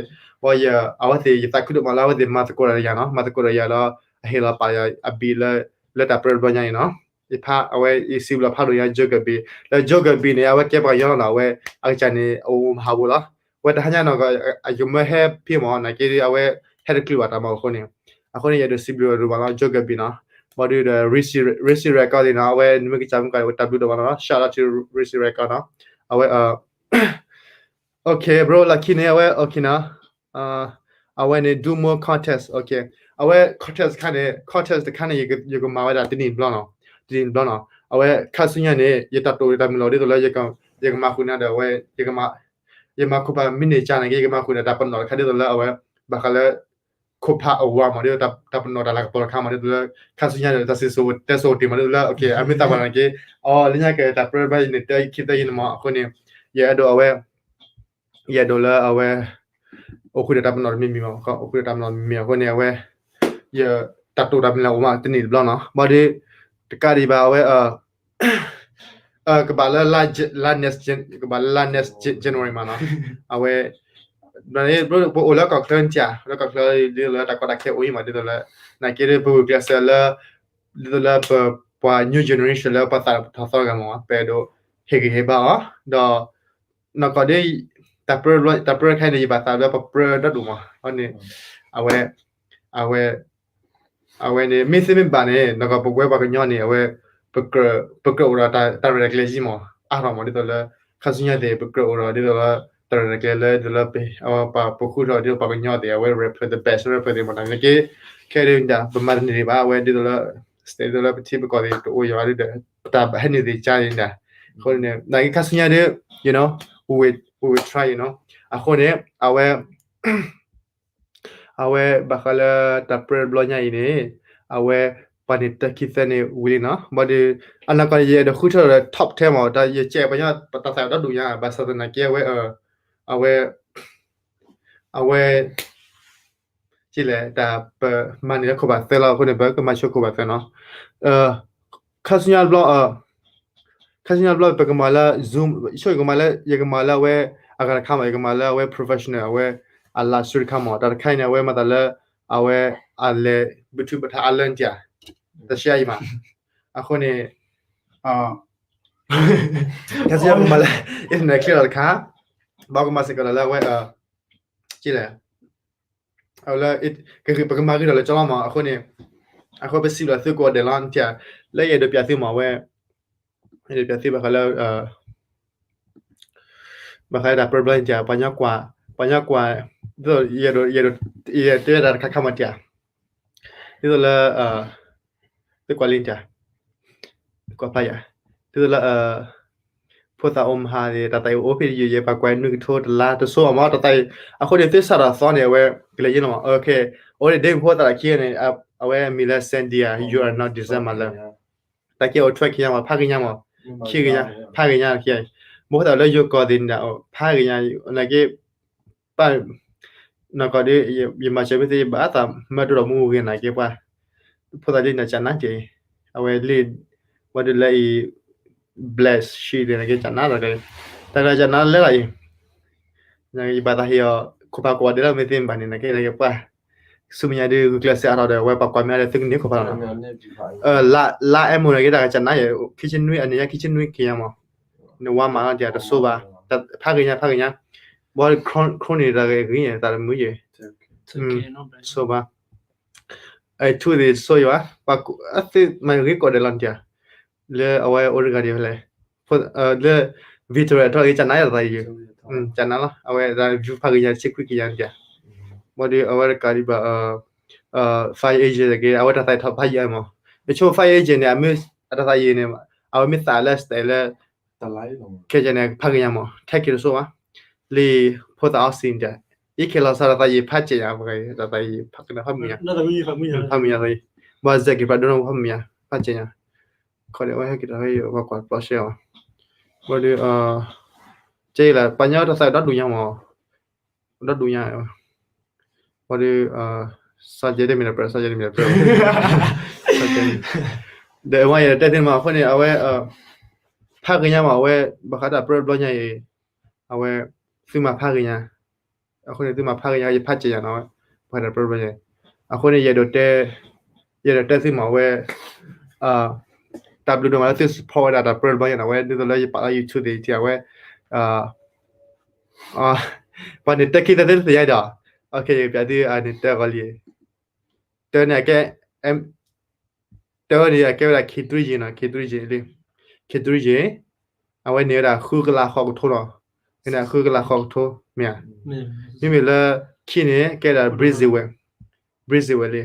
ဘၣ်ယ အဝဲသ့ၣ် ယသးခုဒိၣ်မးလၢအဝဲသ့ၣ်မၤသကိးဒီးယၤနီၤ မၤသကိးဒီးယၤလီၤ အဟ့ၣ်လီၤပာ်ယၤအ beat လၢ လၢတၢ်ပြၢတဘျီညါအံၤနီၤ ယဖး အဝဲ ယစံးဘျုးဖးဒိၣ်ညါ Joker B လၢ Joker B န့ၣ် အဝဲကဲပှၤကညီလီၤနီၤ အဝဲ အကစၢ်န့ၣ် အအိၣ်မဟါဝဲလီၤ ဝဲတဟါညါနီၤ ယကမၢဟဲဖဲမး နာ်က့ဒီး အဝဲ ဟဲတချုးဘၣ်တၢ်မၤအဃိန့ၣ် အဃိန့ၣ် ယအဲၣ်ဒိးစံးဘျုးဒိၣ်မးလီၤ Joker B နီၤ ဘၣ်ဒီး Rishi Rishi Record န့ၣ်နီၤ အဝဲ နမ့ၢ်ကစၢ်မုၢ်ကီၢ် တၢ်ဘျုးဒိၣ်မးလီၤ shout out to Rishi Record နီၤ အဝဲ OK bro လၢခံန့ၣ် အဝဲ OK နီၤ အဝဲန့ၣ် do more contest OK အဝဲ contest တခါန့ၣ် contest တခါန့ၣ် ယကမၤဝဲဒၣ်တနံၣ်တဘျီနီၤ တနံၣ်တဘျီနီၤ အဝဲခါဆူညါန့ၣ် ယတၢ်တိာ်တၢ်မုၢ်လၢ်ဒ်သိးလၢ ယကမၤဃုာ်န့ၣ်ဒီးအဝဲ ယမၤခိၣ်ဖး manager န့ၣ်က့ ယကမၤဃုာ်န့ၣ် တၢ်ပနီၣ်တခါဒ်သိးလၢအဝဲ ဘၣ်ဃးလၢ ခိၣ်ဖး award မး ဒ်သိးတၢ်ပနီၣ်တၢ်လၤကပီၤတခါမး ဒ်သိးလၢ ခါဆူညါန့ၣ် တၢ်စံၣ်စိၤတဲစိၤတ့ၢ်မး ဒ်သိးလၢ အမ့ၢ်သးပှၢ်န့ၣ်က့ အီၤလၢညါက့ၤတၢ်ပြၢဘၣ်ယၤန့ၣ် တၢ်ခံသၢယံၤန့ၣ်မး အဃိန့ၣ် ယအဲၣ်ဒိးအဝဲ ယအဲၣ်ဒိးလၢအဝဲ အိၣ်ဃုာ်ဒီးတၢ်ပနီၣ်တမံၤမံၤမး အိၣ်ဃုာ်ဒီးတၢ်ပနီၣ်တမံၤမံၤအဃိန့ၣ် အဝဲ ယတၢ်တိာ်တၢ်မုၢ်လၢ်အိၣ်မးတနံၣ်တဘျီနီၤ ဘၣ်ဒီး တကးဒံးဘၣ်အဝဲ ကဘၣ်လၢ လါ next gen ကဘၣ်လၢလါ next gen January မးနီၤ အဝဲ ပအိၣ်လၢကီၢ်ချၢနစၢ် လၢကီၢ်ချၢ ဒ်သိးလၢတၢ်ကီတၢ်ခဲအိၣ်အံၤမး ဒ်သိးလၢ နာ်က့ဒီးပဂုာ်ကျဲးစၢးလၢ ဒ်သိးလၢပပှၤ new generation လၢပှၤသးထီၣ်သီဂၤမး ပအဲၣ်ဒိးဟ့ၣ်ဂံၢ်ဟ့ၣ်ဘါအီၤ ဒီး နီၢ်ကီၢ်ဒီး တၢ်ပြၢတဘျီ တၢ်ပြၢတခါအံၤန့ၣ် ယဘၣ်သးလၢပပြၢတၢ်ဒိၣ်မး အန့ၣ် အဝဲ အဝဲ အဝဲန့ၣ် မ့ၢ်သ့မ့ၢ်ဘၣ်န့ၣ် နီၢ်ကီၢ်ပဝဲပှၤကညီန့ၣ် အဝဲ ပကြၢး ပကြၢးအိၣ်ဒီးတၢ်ရဲၣ်တၢ်ကျဲၤယံၤမး အါထီၣ်မး ဒ်သိးလၢ ခါဆူညါသ့ၣ် ပကြၢးအိၣ်ဒီး ဒ်သိးလၢ တၢ်ရဲၣ်တၢ်ကျဲၤလၢ ဒ်သိးလၢ ပပဃုထီၣ် ဒ်သိးပှၤကညီသ့ၣ် အဝဲ rapper the best rapper သ့ၣ်မး နာ်က့ ခဲဒၣ် ပမၤတန့ၢ်ဒံးဘၣ် အဝဲ ဒ်သိးလၢ စတဲ ဒ်သိးလၢပထံပကီၢ်သ့ၣ် တအိၣ်ယွၤဒီး ပတၢ်ဟဲနုာ်သ့ၣ်ကါန့ၣ်ဒၣ် အဃိန့ၣ် နာ်က့ခါဆူညါဒီး you know we will we will try you know အဃိန့ၣ် အဝဲ အဝဲဘၣ်ဃးလၢတၢ်ပြၢတဘျီညါအံၤန့ၣ် အဝဲ ပှၤန့ၣ်တၢ်ခံသၢန့ၣ်ဝံၤလံနီၤ ဘၣ်ဒီး အနီၢ်ကီၢ်န့ၣ် ယအဲၣ်ဒိးဃုထၢဒီး top ten မး တၢ်ယကဲပှၤညီ တၢ်သးတၢ်ဒူၣ်ညါ ဘၣ်ဆၣ်သနာ်က့ အဝဲ အဝဲ အဝဲ ကလဲၣ် တၢ်ပမၤန့ၢ်လၢခိၣ်ဘၣ်သၢလီၤ အဃိန့ၣ် ပကမၤဆိခိၣ်ဘၣ်သၢနီၤ ခါဆူညါတဘျီ ခါဆူညါတဘျီ ပကမၤလၢ Zoom ဆိကမိၣ် ယကမၤလၢ ယကမၤလၢအဝဲ အဂၤတခါမး ယကမၤလၢအဝဲ professional အဝဲ အ live stream တခါမး တၢ်တခါအံၤန့ၣ် အဝဲမၤသးလၢ အဝဲ အလဲၤ ဘုထုဘထါအလၢနတၢ် တၢ်ရှဲအံၤမး အဃိန့ၣ် ခါဆူညါပကမၤလၢ internet ချ့လီၤတခါ ဘၣ်ကမၤစ့ၢ်ကီးဒီးလၢအဝဲ ကလဲၣ် အဝဲလၢ ပကမၤဂ့ၤထီၣ်လၢကၠီလီၤမး အဃိန့ၣ် အဃိပစံးဘျုးသုကိးဂၤဒဲးလီၤ နတၢ် လၢယအဲၣ်ဒိးပျးသုမး အဝဲ ယအဲၣ်ဒိးပျးသုဘၣ်ဃးလၢ ဘၣ်ဃးလၢတၢ်ပြၢတဘျီနတၢ် ပှၤညီကွၢ် ပှၤညီကွၢ် ဒ်သိး ယအဲၣ်ဒိး ယအဲၣ်ဒိးတဲတၢ်တခါခါမးတၢ် ဒ်သိးလၢ သုကွၢ်လံနတၢ် ကွၢ်ဖးယၤ ဒ်သိးလၢ ဖိသၣ်အိၣ်မဟါန့ၣ် တၢ်သးအံၤအိၣ်ဖဲယယဲၢ်ပှၤကွၢ်နွံကထိတလါတစိၢ်အမး တၢ်သးအံၤ အဃိန့ၣ် သုစးထီၣ်သီန့ၣ် အဝဲ ကလဲၤယဲၢ်လီၤမး OK အဝဲန့ၣ်ဒ်ဖိသၣ်တၢ်ခံဂၤန့ၣ် အဝဲအမံၤလၢ Sandia you are not deserve my love တၢ်ကဲအိၣ် track ခံဂၤမး ဖးကညါမး ခံကညါ ဖးကညါခံဂၤ မိၢ်ဖိသၣ်လၢယိၤကီၢ်သ့ၣ်န့ၣ် ဖးဂ့ၤညါ နာ်က့ ပၢ် နီၢ်ကီၢ်ဒီး ယမၤစၢၤမ့ၢ်သ့ ယဘၣ်အသးမၢဒိၣ်ဒီးမူဂ့ၤနာ်က့ပှၤ ဖိသၣ်လံန့ၣ်ကနၣ်တ့ၢ်အံၤ အဝဲလံ ဝဲဒၣ်လၢအံၤ bless she သ့ၣ်နာ်က့ကနၣ် တၢ်ကနၣ်လဲၣ်လီၤအံၤ ယဘၣ်သးဟ့ၣ်အီၤ ခိၣ်ဖးကိးဂၤဒဲးလၢမ့ၢ်သ့မ့ၢ်ဘၣ်န့ၣ် နာ်က့နာ်က့ပှၤ ဆူမဲာ်ညါဒုး ဂုာ်ကျဲးစၢးအါထီၣ်ဒီး အဝဲပှၤကွၢ်မ့ၢ်အါဒီး သုကန့ၢ်ခိၣ်ဖးလီၤနီၤ လါအဲၣ်မိၢ်နာ်က့ တၢ်ကနၣ်ယဲ ခံဆံနွံ အန့ၣ်ညါ ခံဆံနွံက့ၤညါမး နဝါမးနီၤ တၢ်တဆိဘၣ် ဖးဂ့ၤညါ ဖးဂ့ၤညါ ဘီ Chrome န့ၣ် တၢ်ဂ့ၤဂ့ၤ တၢ်တမုာ်ယဲ ဆိဘၣ် အထူသ့ၣ်ဆိယဘၣ် ပှၤသုမၤဂ့ၤကိးဂၤဒဲးလီၤနတၢ် လၢအဝဲအိၣ်တဂၤဒံးဖဲလဲၣ် လၢ Victoria ထီၣ်ဂ့ၤ ကနၣ်ယဲတသးယံၤ ကနၣ်လီၤ အဝဲဒၣ် view ဖးဂ့ၤညါ ဆံခွံက့ၤညါနတၢ် ဘၣ်ဒီးအဝဲတကးဒံးဘၣ် Fire Agent တက့ၢ် အဝဲတၢ်သးထီၣ်ဖးယံၤမး ယဆိ Fire Agent န့ၣ် အမ့ၢ်အတၢ်သးယံၤန့ၣ် အဝဲမ့ၢ်သးလၢ style လၢ ခဲကနံၣ်န့ၣ် ဖးဂ့ၤညါမး ထဲက့ၤတဆိဘၣ် လံ ဖိသၣ်အီစံၣ်နတၢ် အံၤခဲလီၤစး တၢ်သးယံၤဖးကဲညါ ပှၤတၢ်သးယံၤဖးကနၣ်ဖးမုာ်ညါ ဖးမုာ်ညါ ဘၣ်စဲးက့ၤ ဖးဒိၣ်နီၢ်ဖးမုာ်ညါ ဖးကဲညါ ခီဒံးအဝဲဟဲက့ၤတၢ်ဟဲယိၤ ပှၤကွၢ်ပျီရှဲအီၤ ဘၣ်ဒီး ကဲလၢ ပှၤညီတၢ်သးဒီဒူၣ်ညါမး ဒီဒူၣ်ညါ ဘၣ်ဒီး စီၤကဲတမ့ၢ်တပြၢ စီၤကဲတမ့ၢ်တပြၢ ဒီးအဝဲယတဲသ့မး အဃိန့ၣ် အဝဲ ဖးဂ့ၤညါမး အဝဲ ဘၣ်ဃးတၢ်ပြၢတဘျီညါအံၤ အဝဲ သုမၤဖးဂ့ၤညါ အဃိန့ၣ် သုမၤဖးဂ့ၤညါ ယဖးကဲညါနီၤ ဘၣ်ဃးတၢ်ပြၢတဘျီညါ အဃိန့ၣ် ယအဲၣ်ဒိးတဲ ယအဲၣ်ဒိးတဲသုမး အဝဲ တၢ်ဘျုးဒိၣ်မးလၢသု support ဝဲဒၣ်တၢ်ပြၢတဘျီညါနီၤ အဝဲ ဒ်သိးလၢယပာ်လီၤ YouTube သ့ၣ်ထံ အဝဲ ပှၤန့ၣ်တဲခံသ့သ့သ့ယါဒီး ယကပျးသုန့ၣ်တဲဂီၤလံ တၢ်န့ၣ်အကဲ တၢ်န့ၣ်အကဲဝဲဒၣ် K three ယံၤနီၤ K three ယံၤလံ K three ယံၤ အဝဲန့ၣ်ဝဲဒၣ်ဃုကလးဃိးကထိနီၤ န့ၣ်ဃုကလးဃိးကထိ မ့ၢ်ဧါ မ့မ့ၢ်လၢခံန့ၣ် ကဲဒၣ် Brazil ဝဲ Brazil ဝဲလံ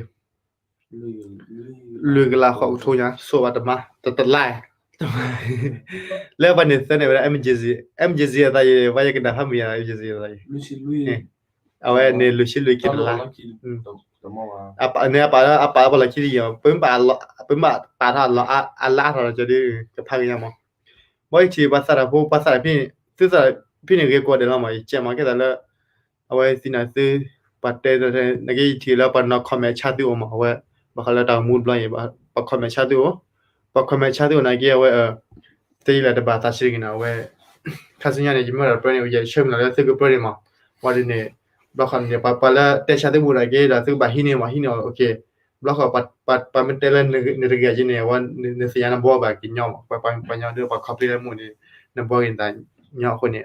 လွံၢ်ကလးဃိးကထိညါ ဆိဘၣ်တမါ တတလါ လၢပှၤန့ၣ်သၢန့ၣ်ဝဲဒၣ် M J Z M J Z အသးယံၤ ပှၤယကနၣ်ဖးမုာ်ယါ M J Z အသးယံၤ အဝဲန့ၣ်လွံၢ်ဆံလွံၢ်ခံတလါ န့ၣ်အပာ်လၢအပာ်လီၤခံလံယီၤ ပမ့ၢ်ပာ်ထီၣ်အလါအါထီၣ်လီၤကီဒ် ကဖးက့ညါမး ဘၣ်ယထံၣ်ပှၤသးတၢ်ဖိ ပှၤသးတၢ်ဖဲန့ၣ် သုသးဖဲန့ၣ်ဂ့ၤကိးဂၤဒဲးလီၤမး ယကဲမး ကဲသးလၢ အဝဲသ့ၣ်န့ၣ်သု ပှၤတဲ နာ်က့ယထံၣ်လၢပှၤနီၢ် comment ဆါသုအိၣ်မး အဝဲ ဘၣ်ဃးလၢတၢ်အိၣ်မူတဘျီအံၤ ပှၤ comment ဆါသုအိၣ် ပှၤ comment ဆါသုအိၣ်နာ်က့ အဝဲ တဲယလဲၤတဘၣ်သးဆံးတဂ့ၤနီၤ အဝဲ ခါဆူညါန့ၣ် ယမ့ၢ်တၢ်ပြၢန့ၣ် ယဆၢမုၢ်လၢ်လၢသုကပြၢန့ၣ်မး ဝံၤဒ်န့ၣ် ဘျီဃီန့ၣ် ပှၤလၢတဲဆါသုဘူးနာ်က့ဒီး သုကဘၣ်ဟံးန့ၢ်မး ဟံးန့ၢ် okay ဘျီဃီ ပှၤမ့ၢ်တဲလၢနတဂ့ၤက့န့ၣ် အဝဲ နသ့ၣ်ညါနဘှီဘၣ်က့ၤညီမး ပှၤညီဒ်ပှၤ complain လၢမူန့ၣ် နဘှီက့ၤနသးညီအဃိန့ၣ်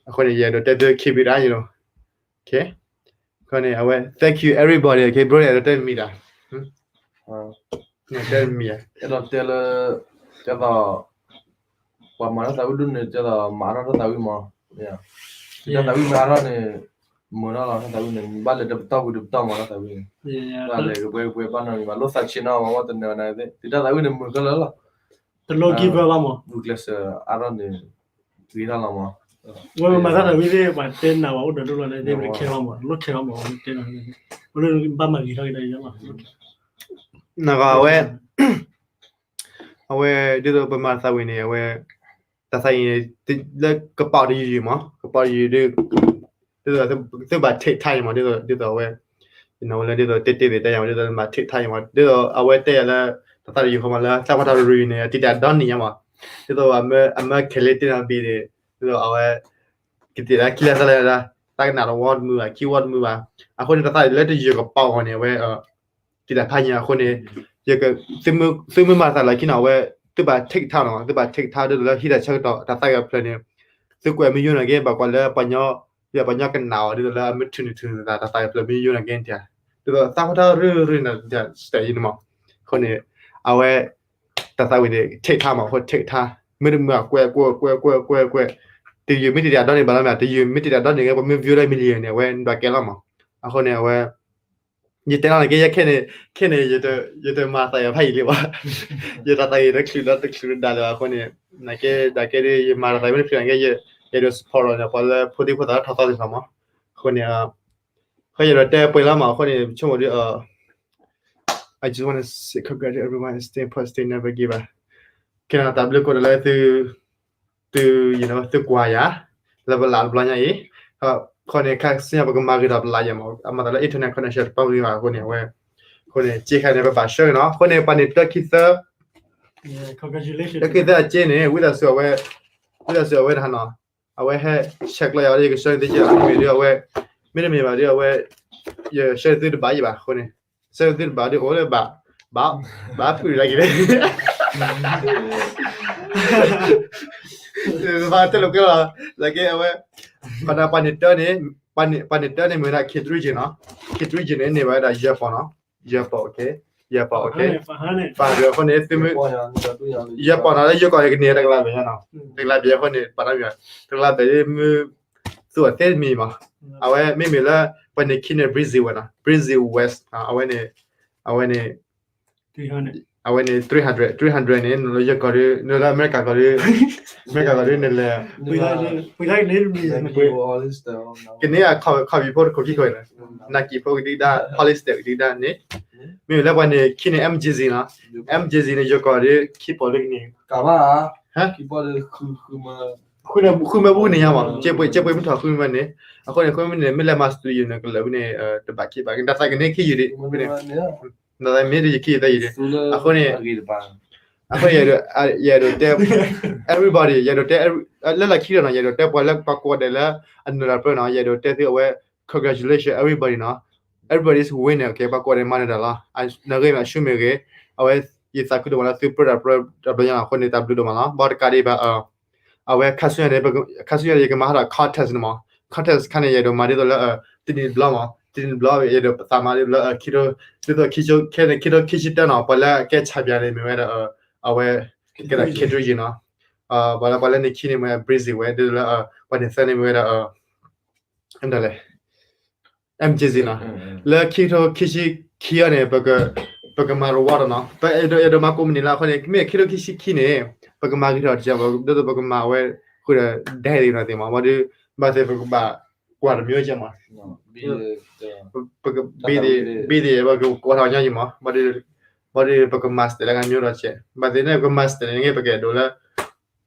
အဃိန့ၣ် ယအဲၣ်ဒိးတဲသု keep it up ယလီၤ အဃိန့ၣ် အဝဲ thank you everybody က့ bro န့ၣ် အဲၣ်ဒိးတဲမံၤတၢ် တဲမံၤ အဲၣ်ဒိးတဲလၢ ကဲသိး ပှၤမၤတၢ်သးဝံၣ်ဒိၣ်န့ၣ် ကဲသိးမၤအါထီၣ်တၢ်သးဝံၣ်မး တၢ်သးဝံၣ်မၤအါထီၣ်န့ၣ် မုာ်ထီၣ်လီၤ တၢ်သးဝံၣ်န့ၣ် ဘၣ်လဲၤတပတီၢ်ဝံၤတပတီၢ်မး တၢ်သးဝံၣ်န့ၣ် ဘၣ်လဲၤကပှဲကပှဲဘၣ်နီၢ်မး လိၣ်သးဆံးနီၢ်မး ဝဲတနၢၤဝဲနၤသ့ၣ် တၢ်သးဝံၣ်န့ၣ် မုာ်ခဲလၢာ်လီၤ တလိၣ်ကံၢ်ဘၢဘၣ်မး ဂုာ်ကျဲးစၢးအါထီၣ်န့ၣ် ဂ့ၤထီၣ်လီၤမး ဝဲမၤတၢ်သးဝံၣ်သ့ၣ် ပှၤတဲနၤဝဲအိၣ်ဒီးဒိၣ်လီၤန့ၣ် မ့ၢ်ခဲလီၤမး လိၣ်ခဲလီၤမး တဲနၤ ဝဲလၢဘၣ်မၤဂ့ၤထီၣ်က့ၤတၢ်ယါလီၤ နဂီၢ်အဝဲ အဝဲ ဒ်သိးပမၤသးဝံၣ်န့ၣ် အဝဲ တၢ်သးအံၤန့ၣ် လၢကပီၤတယုၢ်ယုၢ်မး ကပီၤတယုၢ်ယုၢ်ဒ် ဒ်သိးသုဘၣ် take time မး ဒ်သိး ဒ်သိးအဝဲ ယနၢ်ဟူလၢဒ်သိးတဲတဲသ့ၣ်တဲယၤမး ဒ်သိးမၤ take time မး ဒ်သိးအဝဲတဲယၤလၢ တၢ်သးတယုၢ်ဃီမးလၢ သးပှၢ်တၢ်ရူၤန့ၣ် တံာ်တာ်ဒီနံၣ်ညါမး ဒ်သိးအမၢ အမၢခဲလ့တဲနီၤဘ့ၣ်န့ၣ် ဒ်သိးအဝဲ ကတံာ်တာ်ခံလါသၢလါ သးကနၣ်တဝီတမုာ်ဘၣ် ခံဝီတမုာ်ဘၣ် အဃိန့ၣ် တၢ်သးလၢတယုၢ်ကပီၤအဂီၢ်န့ၣ် အဝဲ တံာ်တာ်ဖးညါအဃိန့ၣ် သုမ့ၢ်မၤသးလၢခံနီၤ အဝဲ သုဘၣ် take time နီၤ သုဘၣ် take time ဒ်သိးလၢဟံးတၢ်ဆၢကတီၢ် တၢ်သးဂ့ၤအဖျၢၣ်န့ၣ် သုကွဲးမ့ၢ်ယိန့ၣ်က့ ဘၣ်ကွၢ်လၢပှၤညီ လၢပှၤညီကနၣ်အီၤ ဒ်သိးလၢအမ့ၢ်ထုးန့ၢ်ထုးန့ၢ်သး တၢ်သးဂ့ၤအဖျၢၣ်မ့ၢ်ယိန့ၣ်က့ တံာ်တာ် ဒ်သိးသးပှၢ်တၢ်ရူၤရူၤန့ၣ် တံာ်တာ် style ယံၤန့ၣ်မး အဃိန့ၣ် အဝဲ တၢ်သးဝံၣ်န့ၣ် take time မး အဃိ take time မ့တမ့ၢ် ကွဲးကွဲးကွဲးကွဲးကွဲး တယုၢ်မ့ၢ်တံာ်တာ်ဒီန့ၣ်ဘၣ်လီၤမး တယုၢ်မ့ၢ်တံာ်တာ်ဒီန့ၣ်က့ ပှၤမ့ၢ် view လၢ million န့ၣ် အဝဲဒွးကဲလီၤမး အဃိန့ၣ် အဝဲ ယတဲလီၤန့ၣ်က့ ယခဲန့ၣ် ခဲန့ၣ် ယတမၤသးယၤဖးယံာ်လံဘၣ် ယတၢ်သးဂ့ၤတချုးဒီးတချုးဒၣ်လၢၤဘၣ်အဃိန့ၣ် နာ်က့ ဒၣ်ကဲဒ်ယမၤတၢ်သးဂ့ၤမ့ၢ်တချုးန့ၣ်က့ ယအဲၣ်ဒိး support ဒီးန့ၣ် ပှၤလၢဖိဒံဖိသၣ်လၢထီၣ်သီသ့ၣ်တဖၣ်မး အဃိန့ၣ် ဃဲယအဲၣ်ဒိးတဲပှဲၤလီၤမး အဃိန့ၣ် ဆိကမိၣ်ဒ် I just wanna say congratulate everyone and stay positive, never give up. ခဲန့ၣ် တၢ်ဘျုးကိးဂၤဒဲးလၢသု သု, you know သုကွၢ်ယၤ လၢပလးတဘျီညါအံၤ, အဃိန့ၣ် ခါဆူညါပကမၤဂ့ၤဒီးပလးယဲၢ်မး, အမၤသးလၢ internet connection တပၢ်ဂ့ၤဘၣ်အဃိန့ၣ် အဝဲ, အဃိန့ၣ် က့ခါန့ၣ် ပဘၣ်ဆှၢက့ၤနီၤ, အဃိန့ၣ် ပှၤန့ၣ်တၢခံသၢ, တၢခံသၢအက့န့ၣ် ဝံသးစူၤအဝဲ, ဝံသးစူၤအဝဲတဟါနီၤ, အဝဲဟဲဆဲးကျိးယၤဝဲ ယကဆှၢန့ၢ်သုက့ၤ မ့မ့ၢ်ဒီးအဝဲ, မ့တမ့ၢ်ဘၣ်ဒီးအဝဲ, ယဆှၢသုတဘၣ်ယံၤဘၣ်အဃိန့ၣ်, ဆှၢသုတဘၣ်ဒီးအိၣ်လၢဘၣ်, ဘၣ်, ဘၣ်ဖုးလၢက့ၤ ဘၣ်တဲလိာ်က့ၤလီၤ, လၢက့ၤအဝဲ, ပှၤန့ၣ်တၢန့ၣ်, ပှၤန့ၣ်တၢန့ၣ်မ့ၢ်ဝဲဒၣ် K three G နီၤ, K three G န့ၣ် န့ၢ်ဝဲဒၣ်ယဲၢ်ပီၢ်နီၤ, ယဲၢ်ပီၢ်, ယဲၢ်ပီၢ်, အဃိန့ၣ် သုမ့ၢ်, ယဲၢ်ပီၢ်နီၤ လၢယဲၢ်ကီၢ်န့ၣ် ကန့ၢ်တကလးဘျဲၣ်ညါနီၤ, တကလးဘျဲၣ်အဃိန့ၣ် ပှၤတမ့ၢ်, တကလးဘျဲၣ်မ့ၢ်, သူအသ့တမံၤမး, အဝဲမ့မ့ၢ်လၢ, ပှၤန့ၣ်ခံန့ၣ် Breezy West နီၤ, Breezy West အဝဲန့ၣ်, အဝဲန့ၣ် အဝဲန့ၣ် three hundred, three hundred န့ၣ် နလၢယဲၢ်ကီၢ်ဒီး နလၢအမဲရကၤကီၢ်ဒီး, အမဲရကၤကီၢ်ဒီး နလဲၤ, ကန့ၢ်အခီၣ်ဖံးဖိတခိၣ်ခံခိၣ်န့ၣ်, Nike ဖိကဒံကဒါ, Hollister ကဒံကဒါန့ၣ်, မ့မ့ၢ်လၢပှၤန့ၣ်ခံန့ၣ် M J Z နီၤ, M J Z န့ၣ် ယဲၢ်ကီၢ်ဒီး ခံပီၢ်လၢကန့ၢ်, ဃုမၢပူၤကန့ၢ်ညါမး, ကဲပှ့ၤမုၢ်ထီၣ်ဃုမၢန့ၣ်, အဃိန့ၣ် ဃုမၢန့ၣ် မ့ၢ်လဲၤမၤ studio န့ၣ် ကလၢာ်ဝဲန့ၣ် တဘၣ်ခံဘၣ်, နသးကန့ၢ်ခံယုၢ်ဒံး, နသးမ့ၢ်တယုၢ်ခံယုၢ်သၢယုၢ်ဒံး, အဃိန့ၣ် အဃိန့ၣ် ယအဲၣ်ဒိးတဲ everybody, ယအဲၣ်ဒိးတဲ လၢလီၢ်ခံလီၤနီၤ, ယအဲၣ်ဒိးတဲပှၤလၢပှၤကိးဂၤဒဲးလၢအနုာ်လီၤပြၢနီၤ, ယအဲၣ်ဒိးတဲသုအဝဲ congratulation everybody နီၤ, everybody is winner, okay, ပှၤကိးဂၤဒဲးမၤနၢၤတၢ်လီၤ, နဂ့ၢ်မးဆူမဲာ်ဂ့ၤ, အဝဲ ယသးခုဒိၣ်မးလၢသုပြၢတၢ်ပြၢတဘျီညါလီၤ, အဃိန့ၣ် တၢ်ဘျုးဒိၣ်မးလီၤ, ဘၣ်တကးဒံးဘၣ် အဝဲခါဆူညါန့ၣ် ခါဆူညါန့ၣ် ယကမၤဟးထီၣ် contest န့ၣ်မး, contest ခါန့ၣ် ယအဲၣ်ဒိးမၤဒ်သိးလၢ တနံၣ်တဘျီမး, တနံၣ်တဘျီ ယအဲၣ်ဒိးပသးမၤဒ်သိးလၢ ခံထိ, ဒ်သိးခံထိ, ခဲန့ၣ် ခံထိခံဆံတၢနီၤ, ပှၤလၢအကဲ champion န့ၣ် မ့ၢ်ဝဲဒၣ် အဝဲ ကဲဒၣ် K three G နီၤ, ပှၤလၢပှၤလၢန့ၣ်ခံန့ၣ် မ့ၢ်ဝဲ Breezy ဝဲ ဒ်သိးလၢ ပှၤန့ၣ်သၢန့ၣ် မ့ၢ်ဝဲဒၣ် မတၤလဲၣ် M J Z နီၤ, လၢခံထိခံဆံခံအံၤန့ၣ် ပကမၤ reward နီၤ, ပအဲၣ်ဒိးမၤကိးမုၢ်နံၤလၢအဃိန့ၣ် မ့ၢ်ခံထိခံဆံခံန့ၣ် ပကမၤဂ့ၤထီၣ်တကဲး, ဒ်သိးပကမၤဝဲဃုာ်ဒီး ဒဲသ့ၣ်နီၤသ့ၣ်မး, ဘၣ်ဒီး ဘၣ်သ့ၣ်ပကဘၣ်ကွၢ်တမံၤကဲမး, ပကဘၣ်သ့ၣ် ဘၣ်သ့ၣ်ပကကွၢ်ထီၣ်ညါယံၤမး, ဘၣ်ဒီးပက master လၢကမံၤဒီးကဲ, ဘၣ်သ့ၣ်န့ၣ် ပက master န့ၣ် ပကအဲၣ်ဒိးလၢ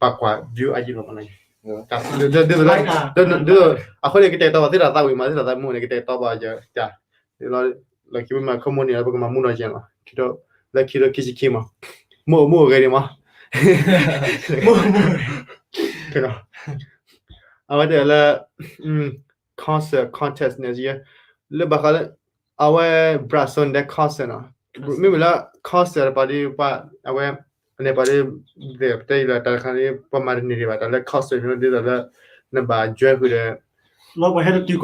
ပှၤကွၢ် view အယံၤလီၤမး, ဒ်သိး အဃိန့ၣ် ကတဲာ်ကတီၤဘၣ်သ့ၣ်တၢ်သးဝံၣ်မး, သ့ၣ်တၢ်သးမူန့ၣ် ကတဲာ်ကတီၤဘၣ်ယၤ, လီၤခံမ့ၢ်မၤ ခီမီန့ၣ် ပကမၤမူနီၤကဲနီၤ, လၢခံထိခံဆံခံမး, မိၢ်မိၢ်ဂ့ၤန့ၣ်မး, အဝဲတဲလၢ concert contest န့ၣ် လၢဘၣ်ဃးလၢ အဝဲ Brazil ဒဲး concert နီၤ, မ့မ့ၢ်လၢ concert တပၤဒ်ပှၤ အဝဲ န့ၣ်ပှၤဒ် ပတဲအံၤလၢတၢ်တခါန့ၣ် ပမၤတန့ၢ်ဒံးဘၣ် တၢ်လၢ concert မ့ၢ်ဒ်သိးလၢ နဘၣ် join ဃုာ်ဒီး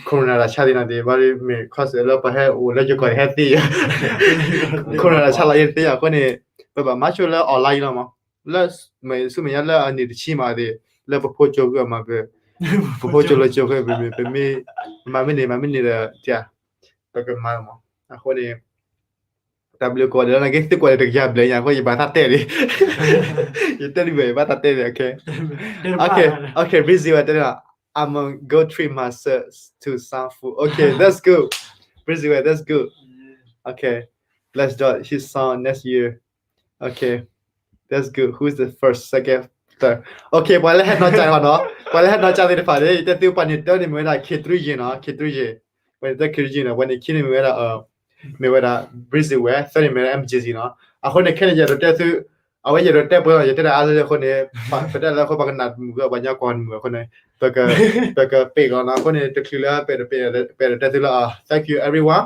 Corona တၢ်ဆါသ့ၣ်နီၤသ့ၣ် ဘၣ်မ့ၢ် concert လၢပှၤဟဲအိၣ်လၢယကီၢ်န့ၣ်ဟဲသ့ယၤ Corona တၢ်ဆါလီၤယသ့ယၤအဃိန့ၣ် ပဘၣ်မၤဆိလၢ online လီၤမး လၢ မ့ၢ်ဆူမဲာ်ညါလၢအနံၣ်တဆံမးသ့ၣ် လၢပဖိကၠိဂုၢ်အမၤပ ပဖိကၠိလၢကၠိဃဲ ပမ့ၢ် ပမ့ၢ် မၤမ့ၢ်န့ၢ် မၤမ့ၢ်န့ၢ်ဒီး တၢ် ပကမၤမး အဃိန့ၣ် တၢ်ဘျုးကိးဂၤဒဲးလီၤ နာ်က့သုကိးဂၤဒဲးတကယၤဘျဲၣ်ညါ အဃိယဘၣ်သးတဲဒံး ယတဲဒံးဘၣ် ယဘၣ်သးတဲဒံး okay okay okay Breezy ဝဲတဲဒံး I'm gonna go treat myself to some food okay that's good Breezy ဝဲ that's good okay let's do his song next year okay that's good who's the first second third okay ပှၤလၢဟဲနီၢ်ကၠၢ်လီၤနီၤ ပှၤလၢဟဲနီၢ်ကၠၢ်သ့ၣ်တဖၣ်န့ၣ် ယတဲသုပှၤန့ၣ်တၢ်န့ၣ်မ့ၢ်ဝဲဒၣ် K three G နီၤ K three G ပှၤန့ၣ်တၢ် K three G နီၤ ပှၤန့ၣ်ခံန့ၣ်မ့ၢ်ဝဲဒၣ် မ့ၢ်ဝဲဒၣ် Breezy ဝဲ သၢန့ၣ်မ့ၢ်ဝဲဒၣ် M J Z နီၤ အဃိန့ၣ်ခဲန့ၣ် ယအဲၣ်ဒိးတဲသု အဝဲယအဲၣ်ဒိးတဲပှဲၤလီၤ ယတဲဒၣ်အါလၢအဃိန့ၣ် ပတဲလၢအဃိပှၤကနၣ်တမုာ်ဂ့ၤ ပှၤကညီကွၢ်တမုာ်အဃိန့ၣ် ပက ပကပ့ၤလီၤနီၤ အဃိန့ၣ် တချုးလၢပအဲၣ်ဒိးပ့ၤ ပအဲၣ်ဒိးတဲသုလၢ thank you everyone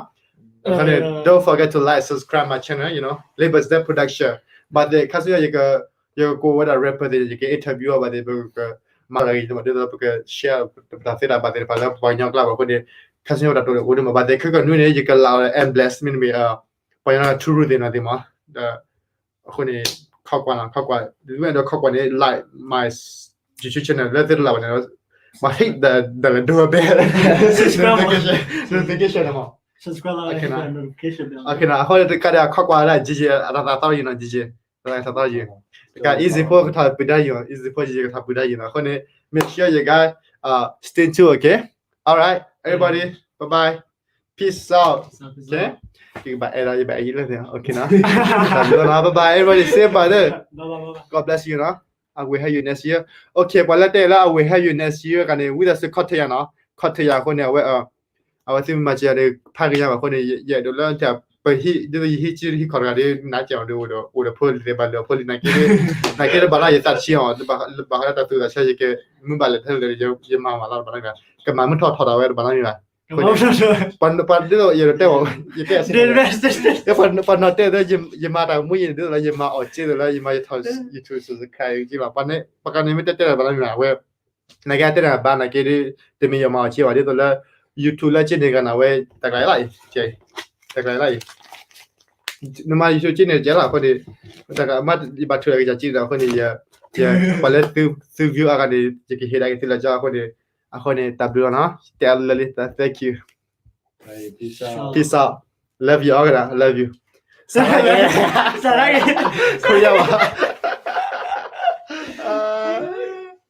အဃိန့ၣ် don't forget to like subscribe my channel you know Labels That Production ဘၣ်သ့ၣ်ခါဆူညါ ယကကိးဝဲဒၣ် rapper သ့ၣ် ယက interview အီၤဘၣ်သ့ၣ် ပကမၤလီၤဂ့ၤ ဒ်သိးပက share ပတၢ်သ့တၢ်ဘၣ်သ့ၣ်တဖၣ်လၢပှၤကညီကျါဘၣ်အဃိန့ၣ် ခါဆူညါတၢ်တိာ်န့ၣ်အိၣ်ဒံးမး ဘၣ်သ့ၣ်ခဲကနွံန့ၣ် ယကလၢ emblem မ့တမ့ၢ် ပှၤကညီ to root သ့ၣ်နီၤသ့ၣ်မး အဃိန့ၣ် ခီကွၢ်နီၤ ခီကွၢ် ဒ်မ့ၢ်ဒီးခီကွၢ်န့ၣ် like my YouTube channel လၢသ့တလၢ်ဘၣ်န့ၣ် မၤ hit the the the bell notification notification န့ၣ်မး subscribe လီၤ notification bell အဃိန့ၣ် တကးဒံး ခီကွၢ်ဒၣ် G G အတၢ်သးသီယံၤနီၤ G G တၢ်သးသီယံၤ တကး easy ဖိကထီၣ်ပူၤဒါယံၤ easy ဖိ G G ကထီၣ်ပူၤဒါယံၤနီၤ အဃိန့ၣ် make sure you guys stay tuned okay alright everybody bye bye peace out okay ယကဘၣ်အဲၣ်ဒိးယဘၣ်အဲၣ်ယလၢ okay နီၤ bye bye everybody say bye ဒီး God bless you နီၤ I will help you next year. Okay, ပှၤလၢတဲလၢ I will help you next year ကန့ၣ် ဝံသးစူၤ contact ယၤနီၤ, contact ယၤအဃိန့ၣ် အဝဲ အဝဲသုမ့ၢ်မၤစၢၤယၤန့ၣ် ဖးက့ၤညါဘၣ်အဃိန့ၣ် ယအဲၣ်ဒိးလၢ ပဟံၣ် ဒ်သိးယဟံၣ်စုဟံၣ်ခီတဂၤဒီး နးကဲအီၤဒီး အိၣ်ဒီးဖိလံၤဘၣ်လၢဖိလံၤနာ်က့ နာ်က့လၢဘၣ်လီၤယသးတဆံအီၤ ဘၣ်ဃးလၢတၢ်သူၣ်သးဆၢယကမုၢ်ဘၣ်လဲၤထဲလဲၣ် ယမၤမးလီၤတဘၣ်နီတမံၤဘၣ် ကမၤမုၢ်ထီၣ်ထီထီၣ်ဝဲတဘၣ်နီတမံၤဘၣ် ပှၤဒ်သိးယတဲ ယတဲ ပှၤနီၢ်တဲ ယမၤတၢ်မူယံၤန့ၣ် ဒ်သိးလၢယမၤအီၣ်စ့ဒ်သိးလၢယမၤ YouTube subscribe က့ဘၣ် ပှၤန့ၣ် ပှၤကန့ၣ်မ့ၢ်တဲတဲတၢ်ဘၣ်နီတမံၤဘၣ် အဝဲ နာ်က့တဲတၢ်ဘၣ်နာ်က့ဒီး တမ့ၢ်ယမၤအီၣ်စ့ဘၣ် ဒ်သိးလၢ YouTube လၢက့န့ၣ်ဂ့ၤန့ၣ် အဝဲ တၢ်ကျါလီၤအံၤ တၢ်ကျါလီၤအံၤ နမၤ YouTube က့န့ၣ် ကဲလီၤအဃိန့ၣ် တၢ်ကမၣ် ယဘၣ်ထုးလီၤကစၢ်က့ဒီးအဃိန့ၣ် ယ ပှၤလၢသု view အါဂၤန့ၣ် ယကဟ့ၣ်ဒၣ်က့ၤသုလၢကၠီအဃိန့ၣ် အဃိန့ၣ် တၢ်ဘျုးလီၤနီၤ တဲအလၢလံ thank you peace out love you all ကဒၣ် love you စရၣ်က့ ခိယဝါ